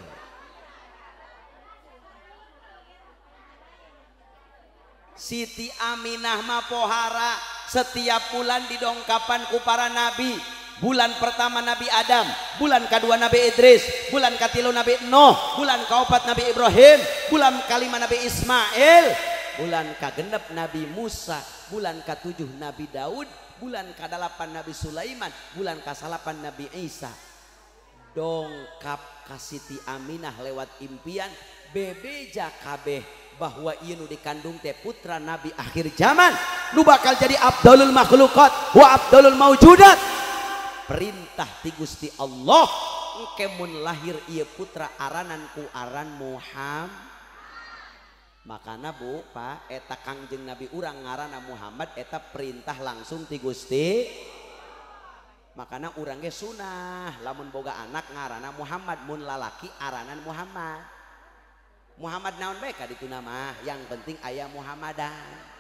Siti Aminah mah pohara setiap bulan didongkapan ku para nabi. Bulan pertama Nabi Adam, bulan kedua Nabi Idris, bulan katilu Nabi Nuh, bulan kaopat Nabi Ibrahim, bulan kalima Nabi Ismail, bulan kagenep Nabi Musa, bulan katujuh Nabi Daud, bulan kadalapan Nabi Sulaiman, bulan kasalapan Nabi Isa. Dongkap ka Siti Aminah lewat impian, bebeja kabeh bahwa ieu nu dikandung teh putra Nabi akhir zaman, nu bakal jadi abdalul makhlukat wa abdalul maujudat. Perintah ti Gusti Allah engke mun lahir ieu putra aranan ku aran Muhammad. Makana Bu, Pak, eta Kangjeng Nabi urang ngaranna Muhammad eta perintah langsung ti Gusti. Makana urang ge sunah lamun boga anak ngaranna Muhammad, mun lalaki aranan Muhammad. Muhammad naon bae ka ditu mah, yang penting aya Muhammadan.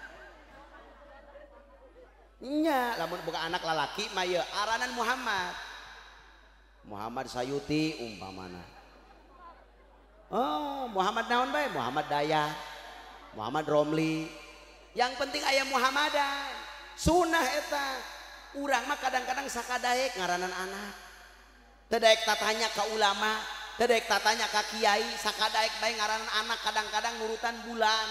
Nya lamun boga anak lalaki mah ieu aranan Muhammad. Muhammad Sayuti umpamana. Oh, Muhammad naon bae? Muhammad Daya, Muhammad Romli. Yang penting aya Muhammadan. Sunah eta. Urang mah kadang-kadang sakadaek ngaranan anak. Teu daek tatanya ka ulama, teu daek tatanya ka kiai, sakadaek bae ngaranan anak kadang-kadang nurutan bulan.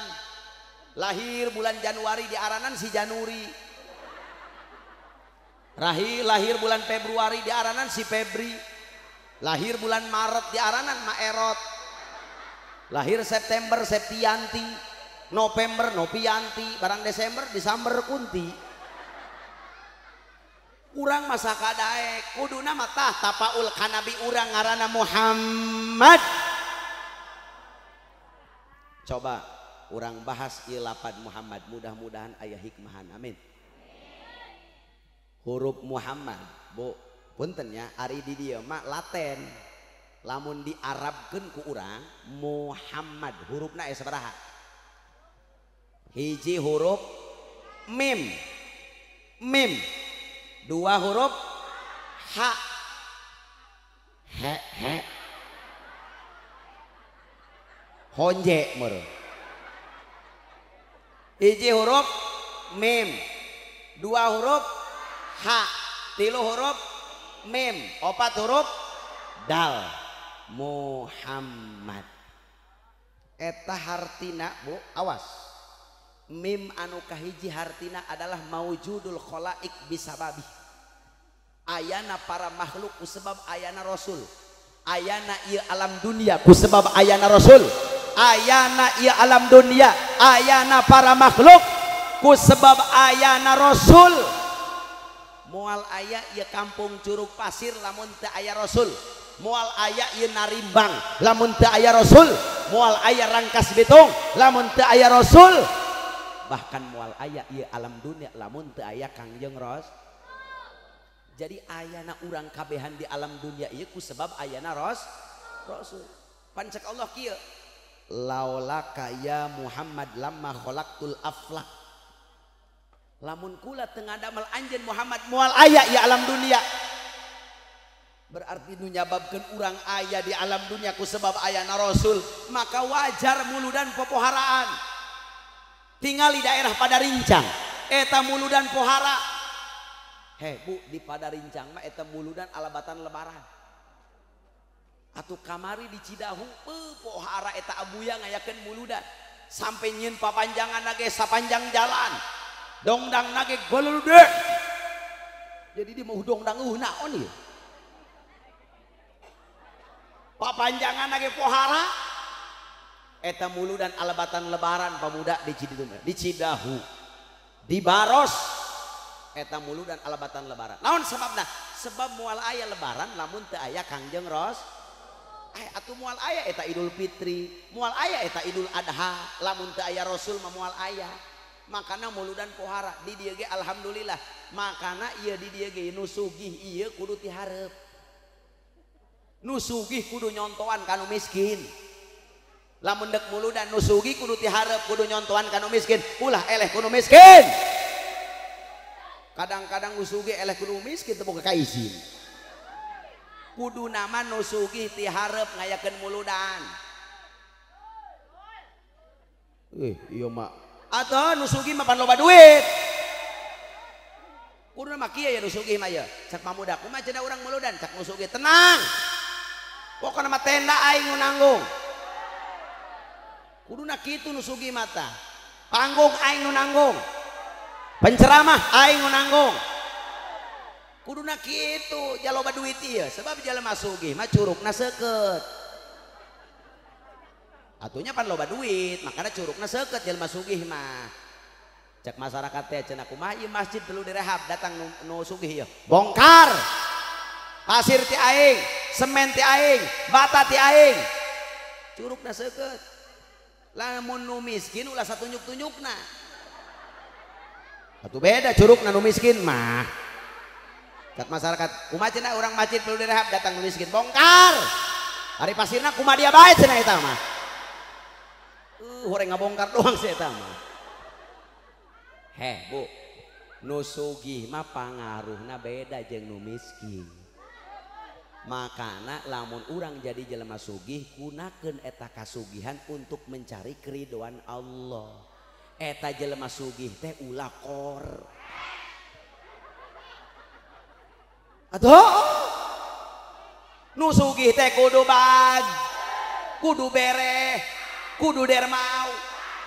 Lahir bulan Januari diaranan si Januri. Lahir bulan Februari diaranan si Febri. Lahir bulan Maret diaranan Maerot. Lahir September Septianti, November Novianti, barang Desember Desember Kunti. Urang masa kadaek kuduna mah tah tapaul ka nabi urang ngaranna Muhammad. Coba urang bahas ieu lapad Muhammad, mudah-mudahan aya hikmahan, amin. Huruf Muhammad, Bu, punten nya ari di dieu mah laten. Lamun diarabkeun ku urang Muhammad hurufna aya sabaraha? Hiji huruf mim, mim, dua huruf h, he he, honje meureun. Hiji huruf mim, dua huruf h, tilu huruf mim, opat huruf dal. Muhammad eta hartina Bu, awas. Mim anu kahiji hartina adalah maujudul khalaik bisababi. Ayana para makhluk kusebab ayana rasul. Ayana ieu alam dunia kusebab ayana rasul. Ayana ieu alam dunia, ayana para makhluk kusebab ayana rasul. Moal aya ieu kampung Curug Pasir lamun teu aya rasul. Moal aya ieu Narimbang lamun teu aya rasul. Moal aya Rangkas Bitung lamun teu aya rasul. Bahkan moal aya ieu alam dunia lamun teu aya Kangjeng Ros. Jadi ayana urang kabehan di alam dunia ieu ku sebab ayana rasul. Pancek Allah kieu, laulaka ya Muhammad lamma khalaqtul aflak. Lamun kula teu ngadamel anjeun Muhammad moal aya ieu alam dunia. Berarti nu nyababkeun urang aya di alam dunia ku sebab ayana rasul, maka wajar muludan popoharaan. Tingali daerah Padarincang eta muludan pohara. Heh Bu, di Padarincang mah eta muludan alabatan lebaran. Atuh kamari di Cidahu pohara eta abuya ngayakeun muludan sampai nyieun papanjangan nage sapanjang jalan. Dongdang nage goludek. Jadi di mau dongdang naon ieu? Papanjangan nage pohara. Eta muludan alabatan lebaran pemuda di Cidahu, di Cidahu, di Baros eta muludan alabatan lebaran. Naon sebabna? Sebab moal aya lebaran lamun teu aya Kangjeng Ros. Atuh moal aya eta Idul Fitri, moal aya eta Idul Adha, lamun teu aya Rasul mah moal aya. Makana muludan pohara di dieu ge alhamdulillah. Makana ieu di dieu ge nu sugih ieu kudu tihareup. Nu sugih kudu nyontoan ka nu miskin. Lamun dek muludan nu sugih kudu tihareup, kudu nyontoan ka nu miskin, ulah eleh kudu miskin. Kadang-kadang nu sugih eleh kudu miskin teu boga kaizin. Kudu nama nu sugih tihareup ngayakeun muludan. Iya mak. Atuh nu sugih mah pan loba duit. Kudu nama kieu ya nu sugih mah ye. Cak pamuda kumaha cenah urang muludan, cak nu sugih tenang. Pokona mah tenda aing nu nanggung. Kuduna kitu nu sugih mata. Panggung aing nu nanggung. Penceramah aing nu nanggung. Kuduna kitu jaloba duit ieu sebab jelema sugih mah curugna seukeut. Atunya pan loba duit, makana curugna seukeut jelema sugih mah. Cek masyarakat teh cenah kumaha ieu masjid perlu direhab, datang nu sugih ieu. Bongkar. Pasir ti aing, semen ti aing, bata ti aing. Curugna seukeut. Lamun nu miskin ulah satunjuk-tunjukna. Atuh beda curugna nu miskin mah. Kat masyarakat, kumaha cenah urang masjid perlu direhab datang nu miskin bongkar. Ari pasirna kumaha dia bae cenah eta mah. Horeng ngabongkar doang sih eta mah. Heh, Bu. Nu sugih mah pangaruhna beda jeung nu miskin. Makana lamun urang jadi jelema sugih gunakeun eta kasugihan untuk mencari keridoan Allah. Eta jelema sugih teh ulah kor. Atuh nu sugih teh kudu bag, kudu bereh, kudu dermau.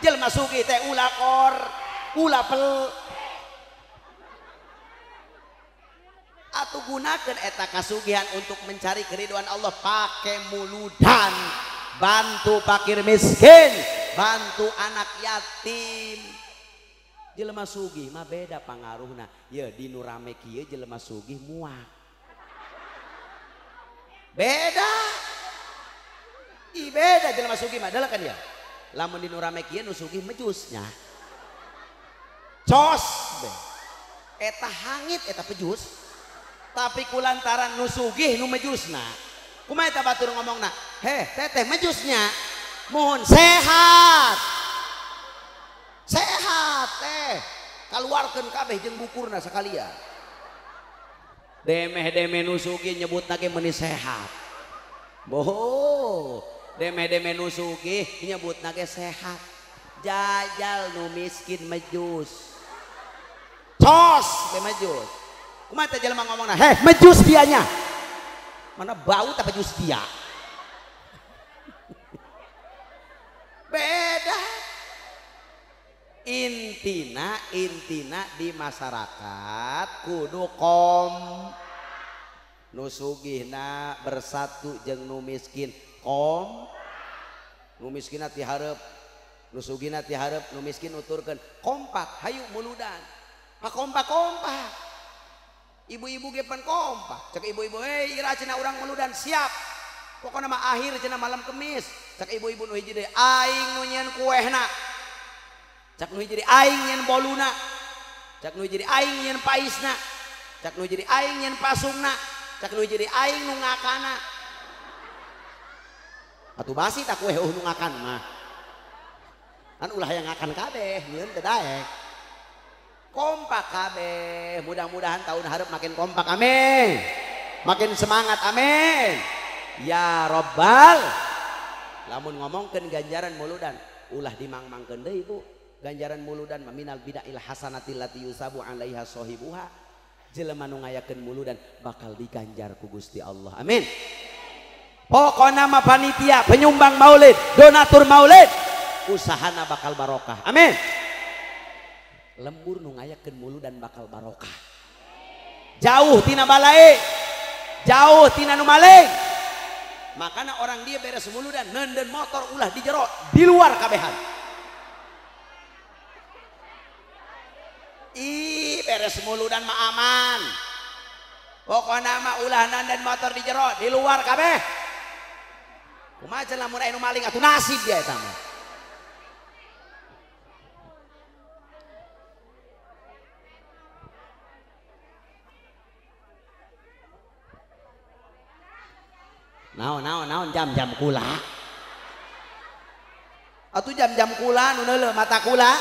Jelema sugih teh ulah kor, ulah pel. Atau gunakan eta kasugihan untuk mencari keriduan Allah. Pakai muludan, bantu fakir miskin, bantu anak yatim. Jelema sugih mah beda pangaruhna. Ya di nu rame kieu jelema sugih muak. Beda. Ih beda jelema sugih mah adalah kan ya. Lamun di nu rame kieu nu sugih mejusnya. Cos be. Eta hangit eta pejus. Tapi kulantaran nu sugih nu mejusna. Kumaha eta batur ngomongna? Heh, teteh mejusnya. Mohon sehat. Sehat teh. Kaluarkeun kabeh jeung bukurna sakalian. Demeh-demeh nu sugih nyebutna ge meuni sehat. Boho, demeh-demeh nu sugih nyebutna ge sehat. Jajal nu miskin mejus. Cos ge mejus. Kumaha teh jelema ngomongna? Heh, mejus dianya. Mana bau teh mejus dia. Beda. Intina di masyarakat kudu kom. Nu sugihna bersatu jeung nu miskin kom. Nu miskinna ti hareup, nu sugihna ti hareup, nu miskin nuturkeun kompak hayu muludan. Pa kompak-kompak. Ibu-ibu ge pan kompak. Cek ibu-ibu, "Hei, ira cenah urang muludan siap." Pokona mah akhir cenah malam Kemis. Cek ibu-ibu nu hiji deui, "Aing nu nyieun kuehna." Cek nu hiji deui, "Aing nyieun boluna." Cek nu hiji deui, "Aing nyieun paisna." Cek nu hiji deui, "Aing nyieun pasungna." Cek nu hiji deui, "Aing nu ngakana." Atuh basi tak kueh nu ngakan mah. Kan ulah yang ngakan kabeh, nyieun teu daek. Kompak kabeh, mudah-mudahan tahun hareup makin kompak, amin. Makin semangat, amin. Ya robbal. Lamun ngomongkeun ganjaran muludan, ulah dimang-mangkeun deui Bu. Ganjaran muludan minal bida'il hasanati lati yusabu 'alaiha sahibuha. Jelema nu ngayakeun muludan bakal diganjar ku Gusti Allah. Amin. Pokona mah panitia, penyumbang maulid, donatur maulid, usahana bakal barokah. Amin. Lembur nu ngayakeun muludan bakal barokah. Jauh tina balae, jauh tina nu maling. Makana orang dia beres muludan nenden motor ulah di jero, di luar kabehan. Ih, beres muludan mah aman. Pokona mah ulah nenden motor di jero, di luar kabeh. Kumaha cenah lamun aya nu maling atuh nasib dia eta mah. Naon naon naon jam-jam kula. Atuh jam-jam kula nu neuleuh mata kula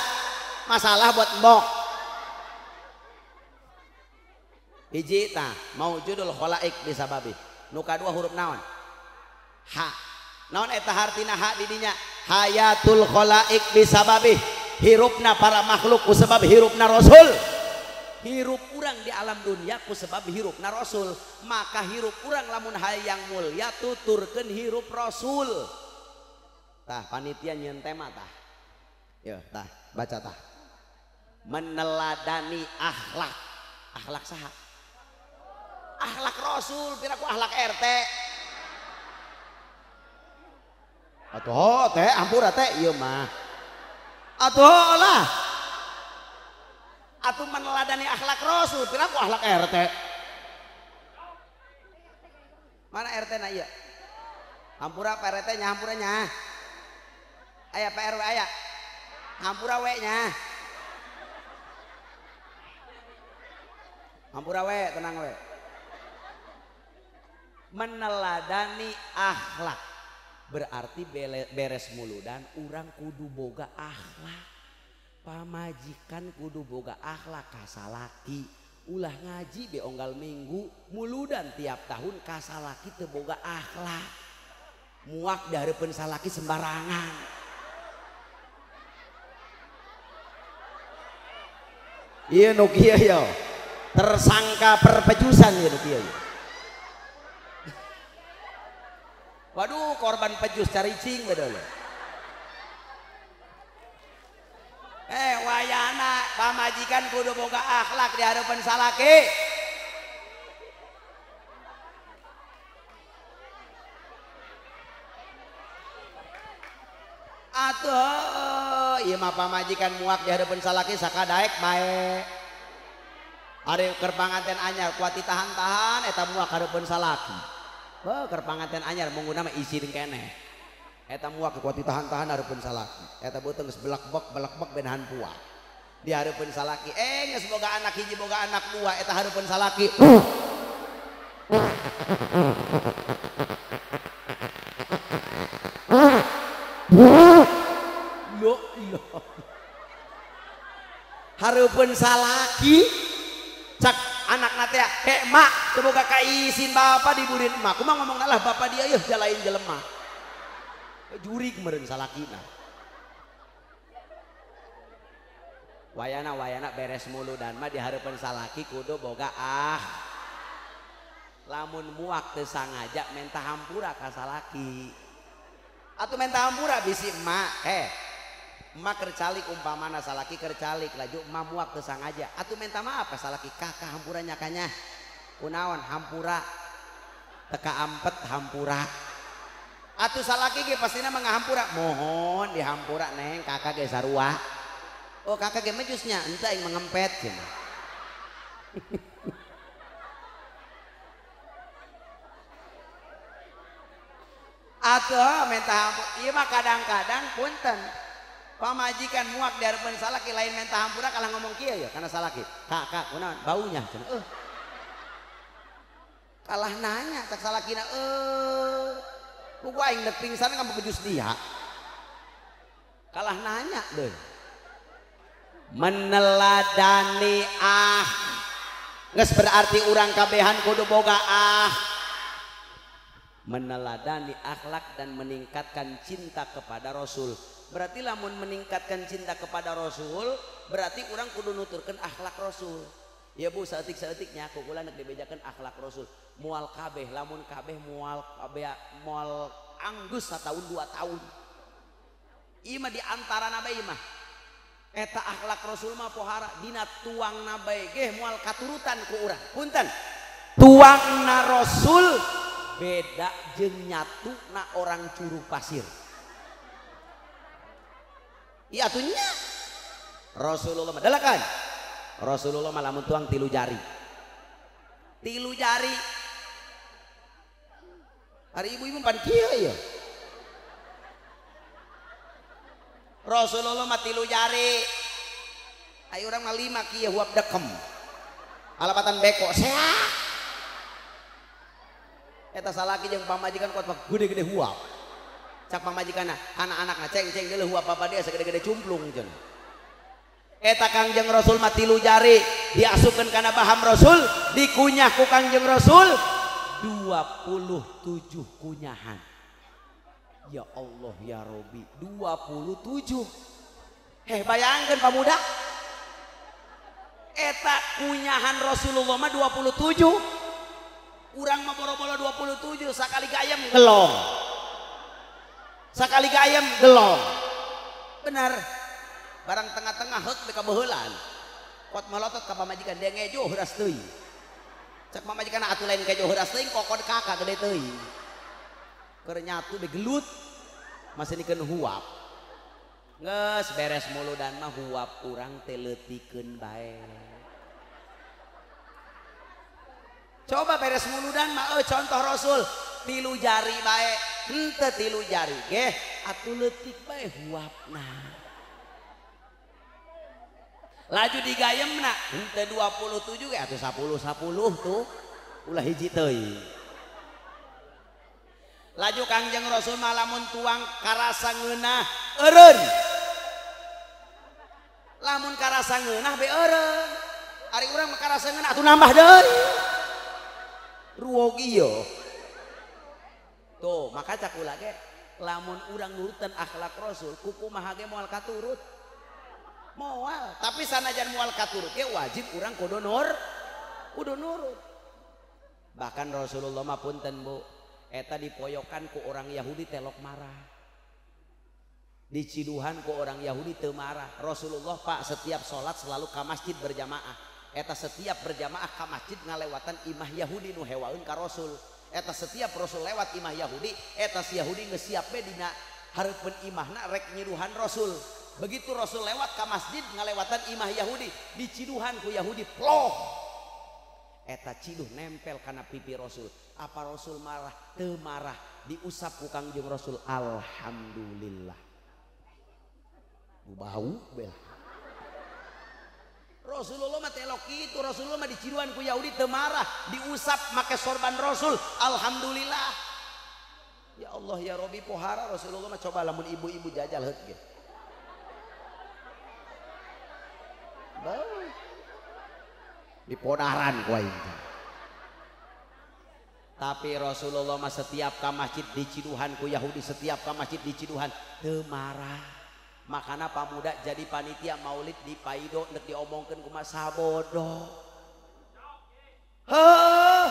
masalah buat embok. Hiji tah maujudul khalaik bisababi. Nu kadua huruf naon? Ha. Naon eta hartina ha di dinya? Hayatul khalaik bisababi. Hirupna para makhluk kusebab hirupna Rasul. Hirup urang di alam dunia ku sebab hirupna Rasul. Maka hirup urang lamun hayang mulia tuturkeun hirup Rasul. Tah panitia nyieun tema tah. Yo tah baca tah. Meneladani akhlak. Akhlak saha? Akhlak Rasul, piraku akhlak RT. Atuh teh ampura teh ieu mah. Atuh lah. Atuh meneladani akhlak Rasul, piraku akhlak RT. Mana RT na ieu? Hampura Pak RT nya hampura nya. Aya Pak RW aya. Hampura we nya. Hampura we, tenang we. Meneladani akhlak berarti beres muludan urang kudu boga akhlak. Pamajikan kudu boga akhlak kasalaki. Ulah ngaji be onggal minggu muludan tiap tahun kasalaki teu boga akhlak. Muak di hareupeun salaki sembarangan. Ieu nu kieu yo. Tersangka perpejusan ieu nu kieu. Waduh korban pejus caricing bedol. Wayana pamajikan kudu boga akhlak di hareupeun salaki. Atuh ieu mah pamajikan muak di hareupeun salaki sakadaek bae. Ari keur panganten anyar kuat ditahan-tahan eta muak hareupeun salaki. Heuh keur panganten anyar mungguna mah isin keneh. Eta muak kuat ditahan-tahan hareupeun salaki. Eta beuteung geus belak-bek benahan puak. Di hareupeun salaki geus boga anak hiji boga anak dua eta hareupeun salaki. Lo iya. Hareupeun salaki cak anakna teh mak teu boga kaisin bapa diburin emak. Kumaha ngomongna lah bapa dia yeuh jalain jelema. Jurig meureun salakina. Wayana beres muludan mah di hareupeun salaki kudu boga ah. Lamun muak teu sangaja menta hampura ka salaki. Atuh menta hampura bisi emak, emak keur calik umpamana salaki keur calik laju emak muak teu sangaja. Atuh menta maaf ka salaki, kakak hampura nya kanya. Kunaon hampura? Teka ampet hampura. Atuh salaki ge pastina mah ngahampura. Mohon dihampura neng, kakak ge sarua. Oh kakak ge mejusnya, ente aing mengempet cenah. Atuh minta hampura, ieu mah kadang-kadang punten. Pamajikan muak di hareupeun salaki lain minta hampura kalah ngomong kieu ya kana salaki. Kak, kunaon baunya cenah. Kalah nanya cak salakina ku aing dek pingsan ngabejus dia. Kalah nanya deui. Meneladani ah. Geus berarti urang kabehan kudu boga ah. Meneladani akhlak dan meningkatkan cinta kepada Rasul. Berarti lamun meningkatkan cinta kepada Rasul, berarti urang kudu nuturkeun akhlak Rasul. Ya bu, saeutik-saeutiknya ku kula nek dibejakeun akhlak Rasul. Moal kabeh, lamun kabeh moal kabeh moal anggus satahun 2 tahun. Ieu mah di antara bae mah. Eta akhlak Rasul mah pohara dina tuangna bae geh moal katurutan ku urang. Punten. Tuangna Rasul beda jeung nyatuna orang Curug Pasir. Iya atunya. Rasulullah mah dalakan. Rasulullah mah lamun tuang 3 jari. 3 jari. Hari ibu-ibu pan kieu ya. Rasulullah mah 3 jari. Ayo urang mah 5 kieu huap dekem. Alapatan beko seak. Eta salaki jeung pamajikan kuat gede-gede huap. Cak pamajikanna, anak-anakna ceng-ceng deuleuh huap bapa dia segede-gede cumplung cenah. Eta Kangjeng Rasul mah 3 jari diasupkeun kana baham Rasul, dikunyah ku Kangjeng Rasul 27 kunyahan. Ya Allah ya Robi, 27. Bayangkeun pamuda. Eta kunyahan Rasulullah mah 27. Urang mah boro-boro 27 sakali gayem gelong. Sakali gayem gelong. Benar. Barang tengah-tengah heuk beka beuheulan. Kuat melotot ka pamajikan dia ngejo heuras teuing. Cek pamajikan atuh lain kejo heuras teuing kokon kakak gede teuing. Keur nyatu be gelut. Masih nikeun huap. Geus beres muludan mah huap urang teh leutikeun bae. Coba beres muludan mah contoh Rasul. Tilu jari bae, henteu tilu jari geh atuh leutik bae huapna. Laju digayemna henteu 27 ge atuh 10 10 tuh ulah hiji teuing. Laju Kangjeng Rasul mah lamun tuang karasa ngeunah eureun. Lamun karasa ngeunah be eureun. Ari urang mah karasa ngeunah atuh nambah deui. Ruwog ieu. Tuh, maka cak ulah ge lamun urang nurutan akhlak Rasul kukumaha ge moal katurut. Moal, tapi sanajan moal katurut ge wajib urang kudu kudu nurut. Bahkan Rasulullah mah punten Bu, eta dipoyokan ku orang Yahudi telok marah. Diciduhan ku orang Yahudi teu marah. Rasulullah Pak setiap sholat selalu ka masjid berjamaah. Eta setiap berjamaah ka masjid ngalewatan imah Yahudi nu hewaeun ka Rasul. Eta setiap Rasul lewat imah Yahudi, eta si Yahudi geus siap we dina hareupeun imahna rek nyiduhan Rasul. Begitu Rasul lewat ka masjid ngalewatan imah Yahudi, diciduhan ku Yahudi ploh. Eta ciduh nempel kana pipi Rasul. Apa Rasul marah? Teu marah. Diusap ku Kangjeng Rasul, alhamdulillah. Bau bel. Rasulullah mah telok kitu, Rasulullah mah diciduhan ku Yahudi teu marah, diusap make sorban Rasul, alhamdulillah. Ya Allah ya Robi pohara Rasulullah mah coba lamun ibu-ibu jajal heut ge. Bau. Dipodaran ku aing. Tapi Rasulullah mah setiap ka masjid diciduhan ku Yahudi, setiap ka masjid diciduhan teu marah. Makana pamuda jadi panitia maulid di paido nek diomongkeun kumaha sabodo. Heuh.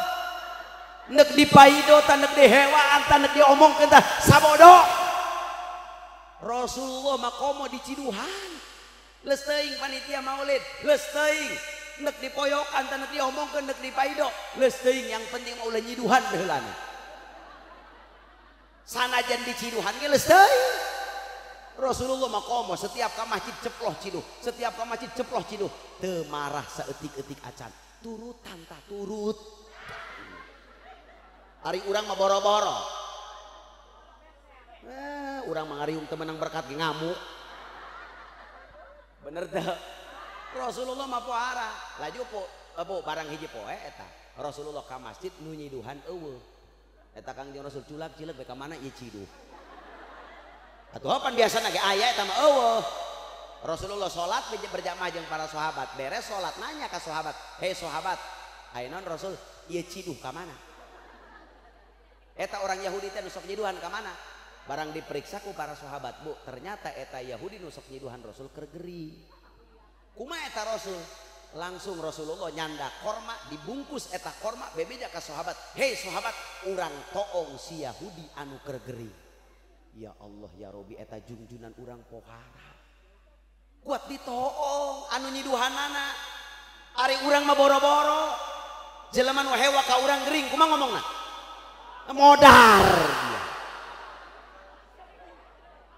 Nek di paido tah nek dihewaan tah nek diomongkeun tah sabodo. Rasulullah mah komo diciduhan. Leus teuing panitia maulid, leus teuing nek dipoyokan tah nek diomongkeun nek di paido, leus teuing yang penting mah ulah nyiduhan baheulana. Sanajan diciduhan ge leus teuing. Rasulullah mah komo setiap ka masjid ceploh ciduh, setiap ka masjid ceploh ciduh, teu marah saeutik-eutik acan. Turutan tah turut. Ari urang mah boro-boro. Urang mah ngariung teu meunang berkat ge ngamuk. Bener teu? Rasulullah mah pohara. Laju po barang hiji poe eta. Rasulullah ka masjid nu nyiduhan eueuh. Eta Kangjeng Rasul culak cileuk bae ka mana ieu ciduh. Atuh pan biasana ge aya eta mah eueuh. Rasulullah salat berjamaah jeung para sahabat. Beres salat nanya ka sahabat, "Hei sahabat, aya naon Rasul ieu ciduh ka mana?" Eta orang Yahudi teh nu sok nyiduhan ka mana? Barang diperiksa ku para sahabat, Bu, ternyata eta Yahudi nu sok nyiduhan Rasul keur gering. Kumaha eta Rasul? Langsung Rasulullah nyanda korma, dibungkus eta korma bebeja ka sahabat, "Hei sahabat, urang toong si Yahudi anu keur gering." Ya Allah ya Robi eta jungjunan urang pohara. Kuat ditoong anu nyiduhanana. Ari urang mah boro-boro. Jelema nu hewa ka urang gering kumaha ngomongna? Modar dia.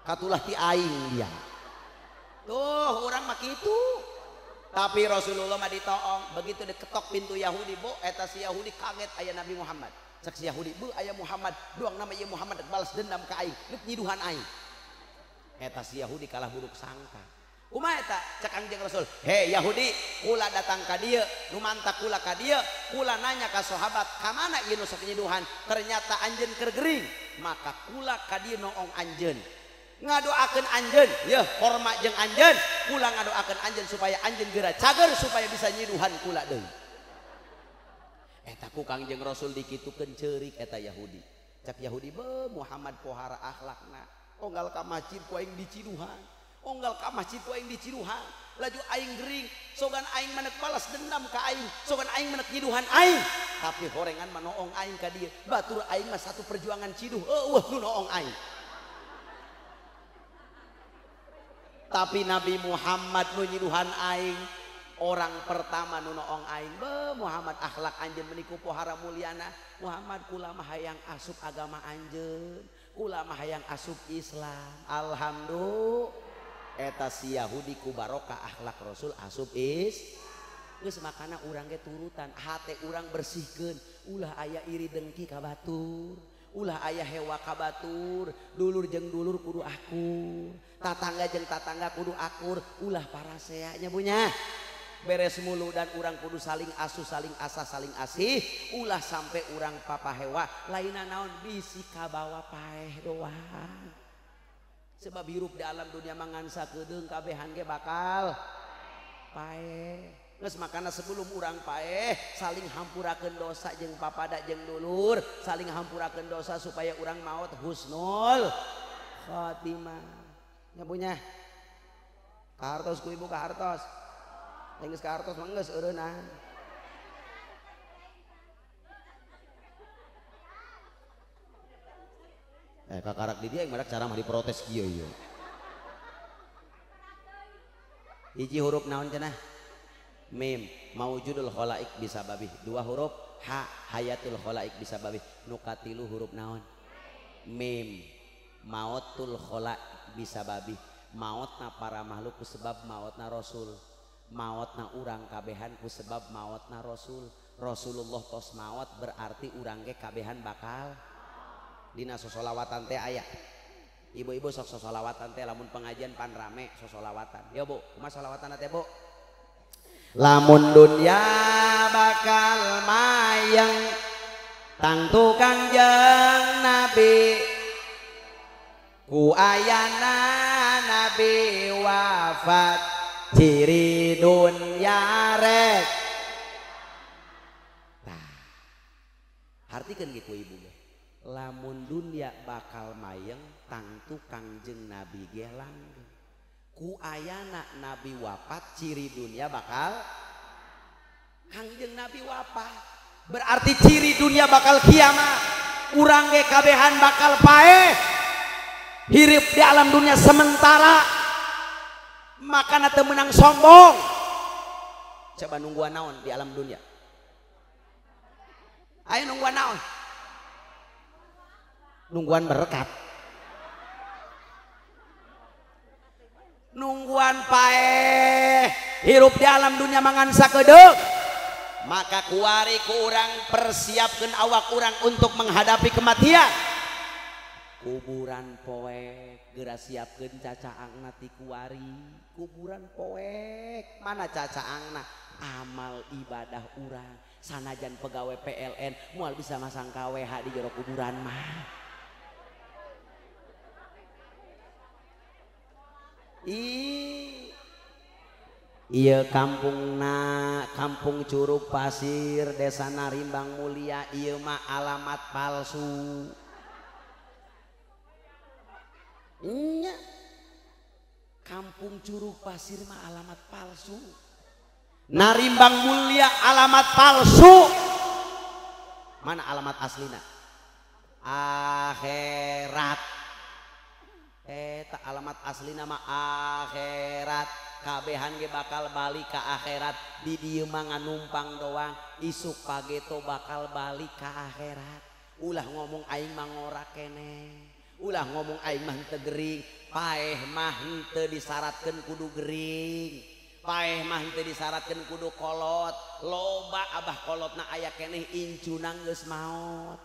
Katulah ti aing dia. Tuh urang mah kitu. Tapi Rasulullah mah ditoong, begitu diketok pintu Yahudi, Bu, eta si Yahudi kaget aya Nabi Muhammad. Cek si Yahudi, Bu, aya Muhammad, doang nama ieu Muhammad balas dendam ka aing, rek nyiduhan aing. Eta si Yahudi kalah buruk sangka. Kumaha eta? Cek Kangjeng Rasul, "Hei Yahudi, kula datang ka dieu, nu mantak kula ka dieu, kula nanya ka sahabat, ka mana ieu nu sok nyiduhan? Ternyata anjeun keur gering, maka kula ka dieu noong anjeun. Ngadoakeun anjeun, yeuh korma jeung anjeun, kula ngadoakeun anjeun supaya anjeun geura cager supaya bisa nyiduhan kula deui." Eta ku Kangjeng Rasul dikitukeun ceurik eta Yahudi. Cak Yahudi, "Be Muhammad pohara akhlakna. Onggal ka masjid ku aing diciduhan. Onggal ka masjid ku aing diciduhan. Laju aing gering, sogan aing manek balas dendam ka aing, sogan aing manek nyiduhan aing. Tapi horengan mah noong aing ka dieu. Batur aing mah satu perjuangan ciduh, eueuh nu noong aing." Tapi Nabi Muhammad nu nyiduhan aing, orang pertama nu noong aing. Be Muhammad akhlak anjeun meni pohara mulyana. Muhammad kula mah hayang asup agama anjeun, kula mah hayang asup Islam. Alhamdulillah. Eta si Yahudi ku barokah akhlak Rasul asup is. Geus makana urang ge turutan, hate urang bersihkeun, ulah aya iri dengki ka batur, Ulah aya hewa ka batur, dulur jeung dulur kudu akur, tatangga jeung tatangga kudu akur, ulah parasea nya bunya. Beres mulu dan urang kudu saling asuh, saling asah, saling asih, ulah sampai urang papahewa lainna naon bisi kabawa paeh doang. Sebab hirup di alam dunia mangan sakedeung kabehan ge bakal paeh. Geus makana sebelum urang paeh saling hampurakeun dosa jeung papada jeung dulur, saling hampurakeun dosa supaya urang maot husnul khatimah. Nya punya kahartos ku ibu kahartos. Geus kahartos mah geus eureunah. Kakarak di dia yang madak cara mah diprotes kieu ieu. Hiji huruf naon cenah? Mim, maujudul khalaik bisa babih. Dua huruf ha, hayatul khalaik bisa babih. Nu katilu huruf naon? Mim, mautul khalaik bisa babih. Maotna para makhluk kusebab maotna rasul. Maotna urang kabehan kusebab maotna rasul. Rasulullah tos maot berarti urang ge kabehan bakal dina sosolawatan teh aya. Ibu-ibu sok sosolawatan teh lamun pengajian pan rame sosolawatan. Yo Bu, kumaha solawatan teh Bu? Lamun dunya bakal mayang tangtu Kangjeng Nabi, ku ayana Nabi wafat ciri dunya rek. Tah, hartikeun ge ku ibu ge. Lamun dunya bakal mayang tangtu Kangjeng Nabi ge langgeng. Ku ayana Nabi wafat ciri dunia bakal Kangjeng Nabi wafat berarti ciri dunia bakal kiamat. Urang ge kabehan bakal paeh hirup di alam dunia sementara, makana teu meunang sombong. Coba nungguan naon di alam dunia? Ayo nungguan naon? Nungguan berkat, nungguan paeh hirup di alam dunia mangan sakedeung. Maka kuari ku urang persiapkeun awak urang untuk menghadapi kematian. Kuburan poek geura siapkeun cacaangna ti kuari. Kuburan poek mana cacaangna? Amal ibadah urang. Sanajan pegawai PLN moal bisa masang KWH di jero kuburan mah. Iya kampungna kampung Curug Pasir desa Narimbang Mulia ieu mah alamat palsu. Nya kampung Curug Pasir mah alamat palsu. Narimbang Mulia alamat palsu. Mana alamat aslina? Akhirat. Eta alamat aslina mah akhirat. Kabehan ge bakal balik ka akhirat. Di dieu mah nganumpang doang, isuk pageto bakal balik ka akhirat. Ulah ngomong aing mah ngora keneh, ulah ngomong aing mah henteu gering. Paeh mah henteu disyaratkeun kudu gering, paeh mah henteu disyaratkeun kudu kolot. Loba abah kolotna aya keneh incunang geus maot.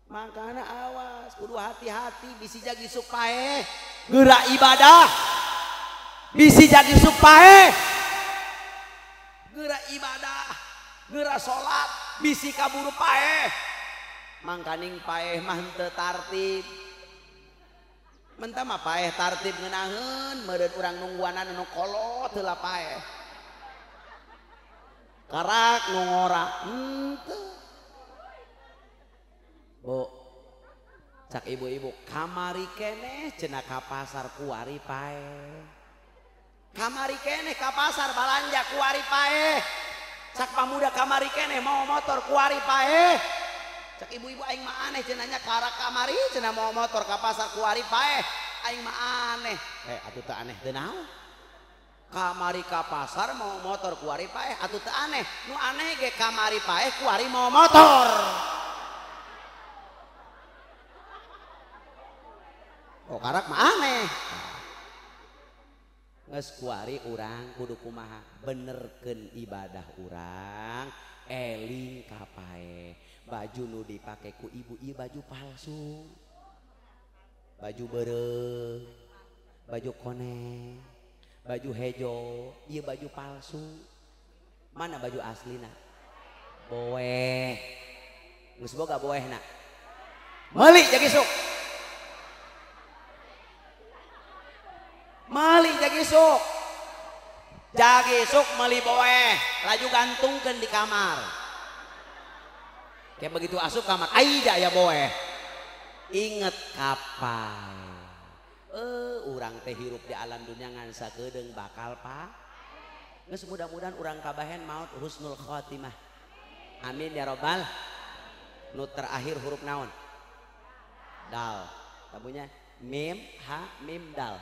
Makana awas, kudu hati-hati bisi jag isuk paeh geura ibadah. Bisi jadi supae geura ibadah, geura salat, bisi kaburu paeh. Mangkaning paeh mah henteu tartib. Mentah mah paeh tartib ngeunaheun, meureun urang nungguanan nu kolot heula paeh. Karak nu ngora henteu. Bu, cak ibu-ibu kamari keneh cenah ka pasar kuari paeh. Kamari keneh ka pasar balanja kuari paeh. Cak pamuda kamari keneh mau motor kuari paeh. Cak ibu-ibu aing mah aneh cenah nya karak kamari cenah mau motor ka pasar kuari paeh. Aing mah aneh. Atuh teu aneh teu naon? Kamari ka pasar mau motor kuari paeh atuh teu aneh. Nu aneh ge kamari paeh kuari mau motor. Oh karak mah aneh. Geus kuari urang kudu kumaha benerkeun ibadah urang, eling ka paeh. Baju nu dipake ku ibu ieu baju palsu. Baju beureum, baju koneng, baju hejo, ieu baju palsu. Mana baju aslina? Boeh. Geus boga boehna. Meuli jagisuk. Meuli jagisuk. Jagisuk meuli boeh, laju gantungkeun di kamar. Kayak begitu asup kamar, aida ya boeh. Inget kapan? Urang teh hirup di alam dunia ngan sakedeung bakal pak. Geus mudah-mudahan urang kabahen maut husnul khotimah. Amin ya robbal. Nu terakhir huruf naon? Dal. Tabunya mim ha mim dal.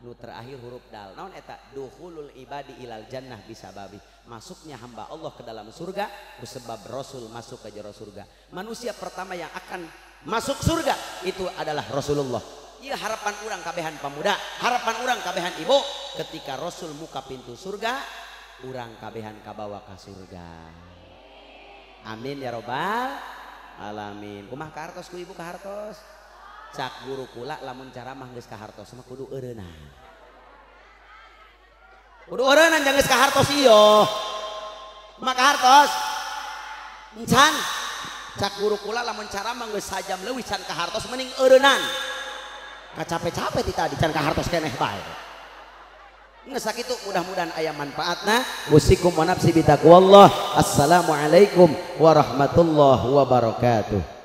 Nu terakhir huruf dal. Naon eta? Dukhulul ibadi ilal jannah bisababi. Masuknya hamba Allah ke dalam surga sebab Rasul masuk ke jero surga. Manusia pertama yang akan masuk surga itu adalah Rasulullah. Iya harapan urang kabehan pemuda, harapan urang kabehan ibu, ketika Rasul muka pintu surga, urang kabehan kabawa ka surga. Amin ya robbal alamin. Kumaha kahartos ku ibu kahartos? Cak guru kula lamun caramah geus kahartos mah kudu eureunnan. Kudu eureunnan jangan geus kahartos ieu. Kumaha kahartos? Encan. Cak guru kula lamun caramah geus sajam leuwih can kahartos mending eureunnan. Kacape-cape ti tadi can kahartos keneh bae. Geus sakitu mudah-mudahan aya manfaatna. Usikum wa nafsi bitaqwallah. Assalamualaikum warahmatullahi wabarakatuh.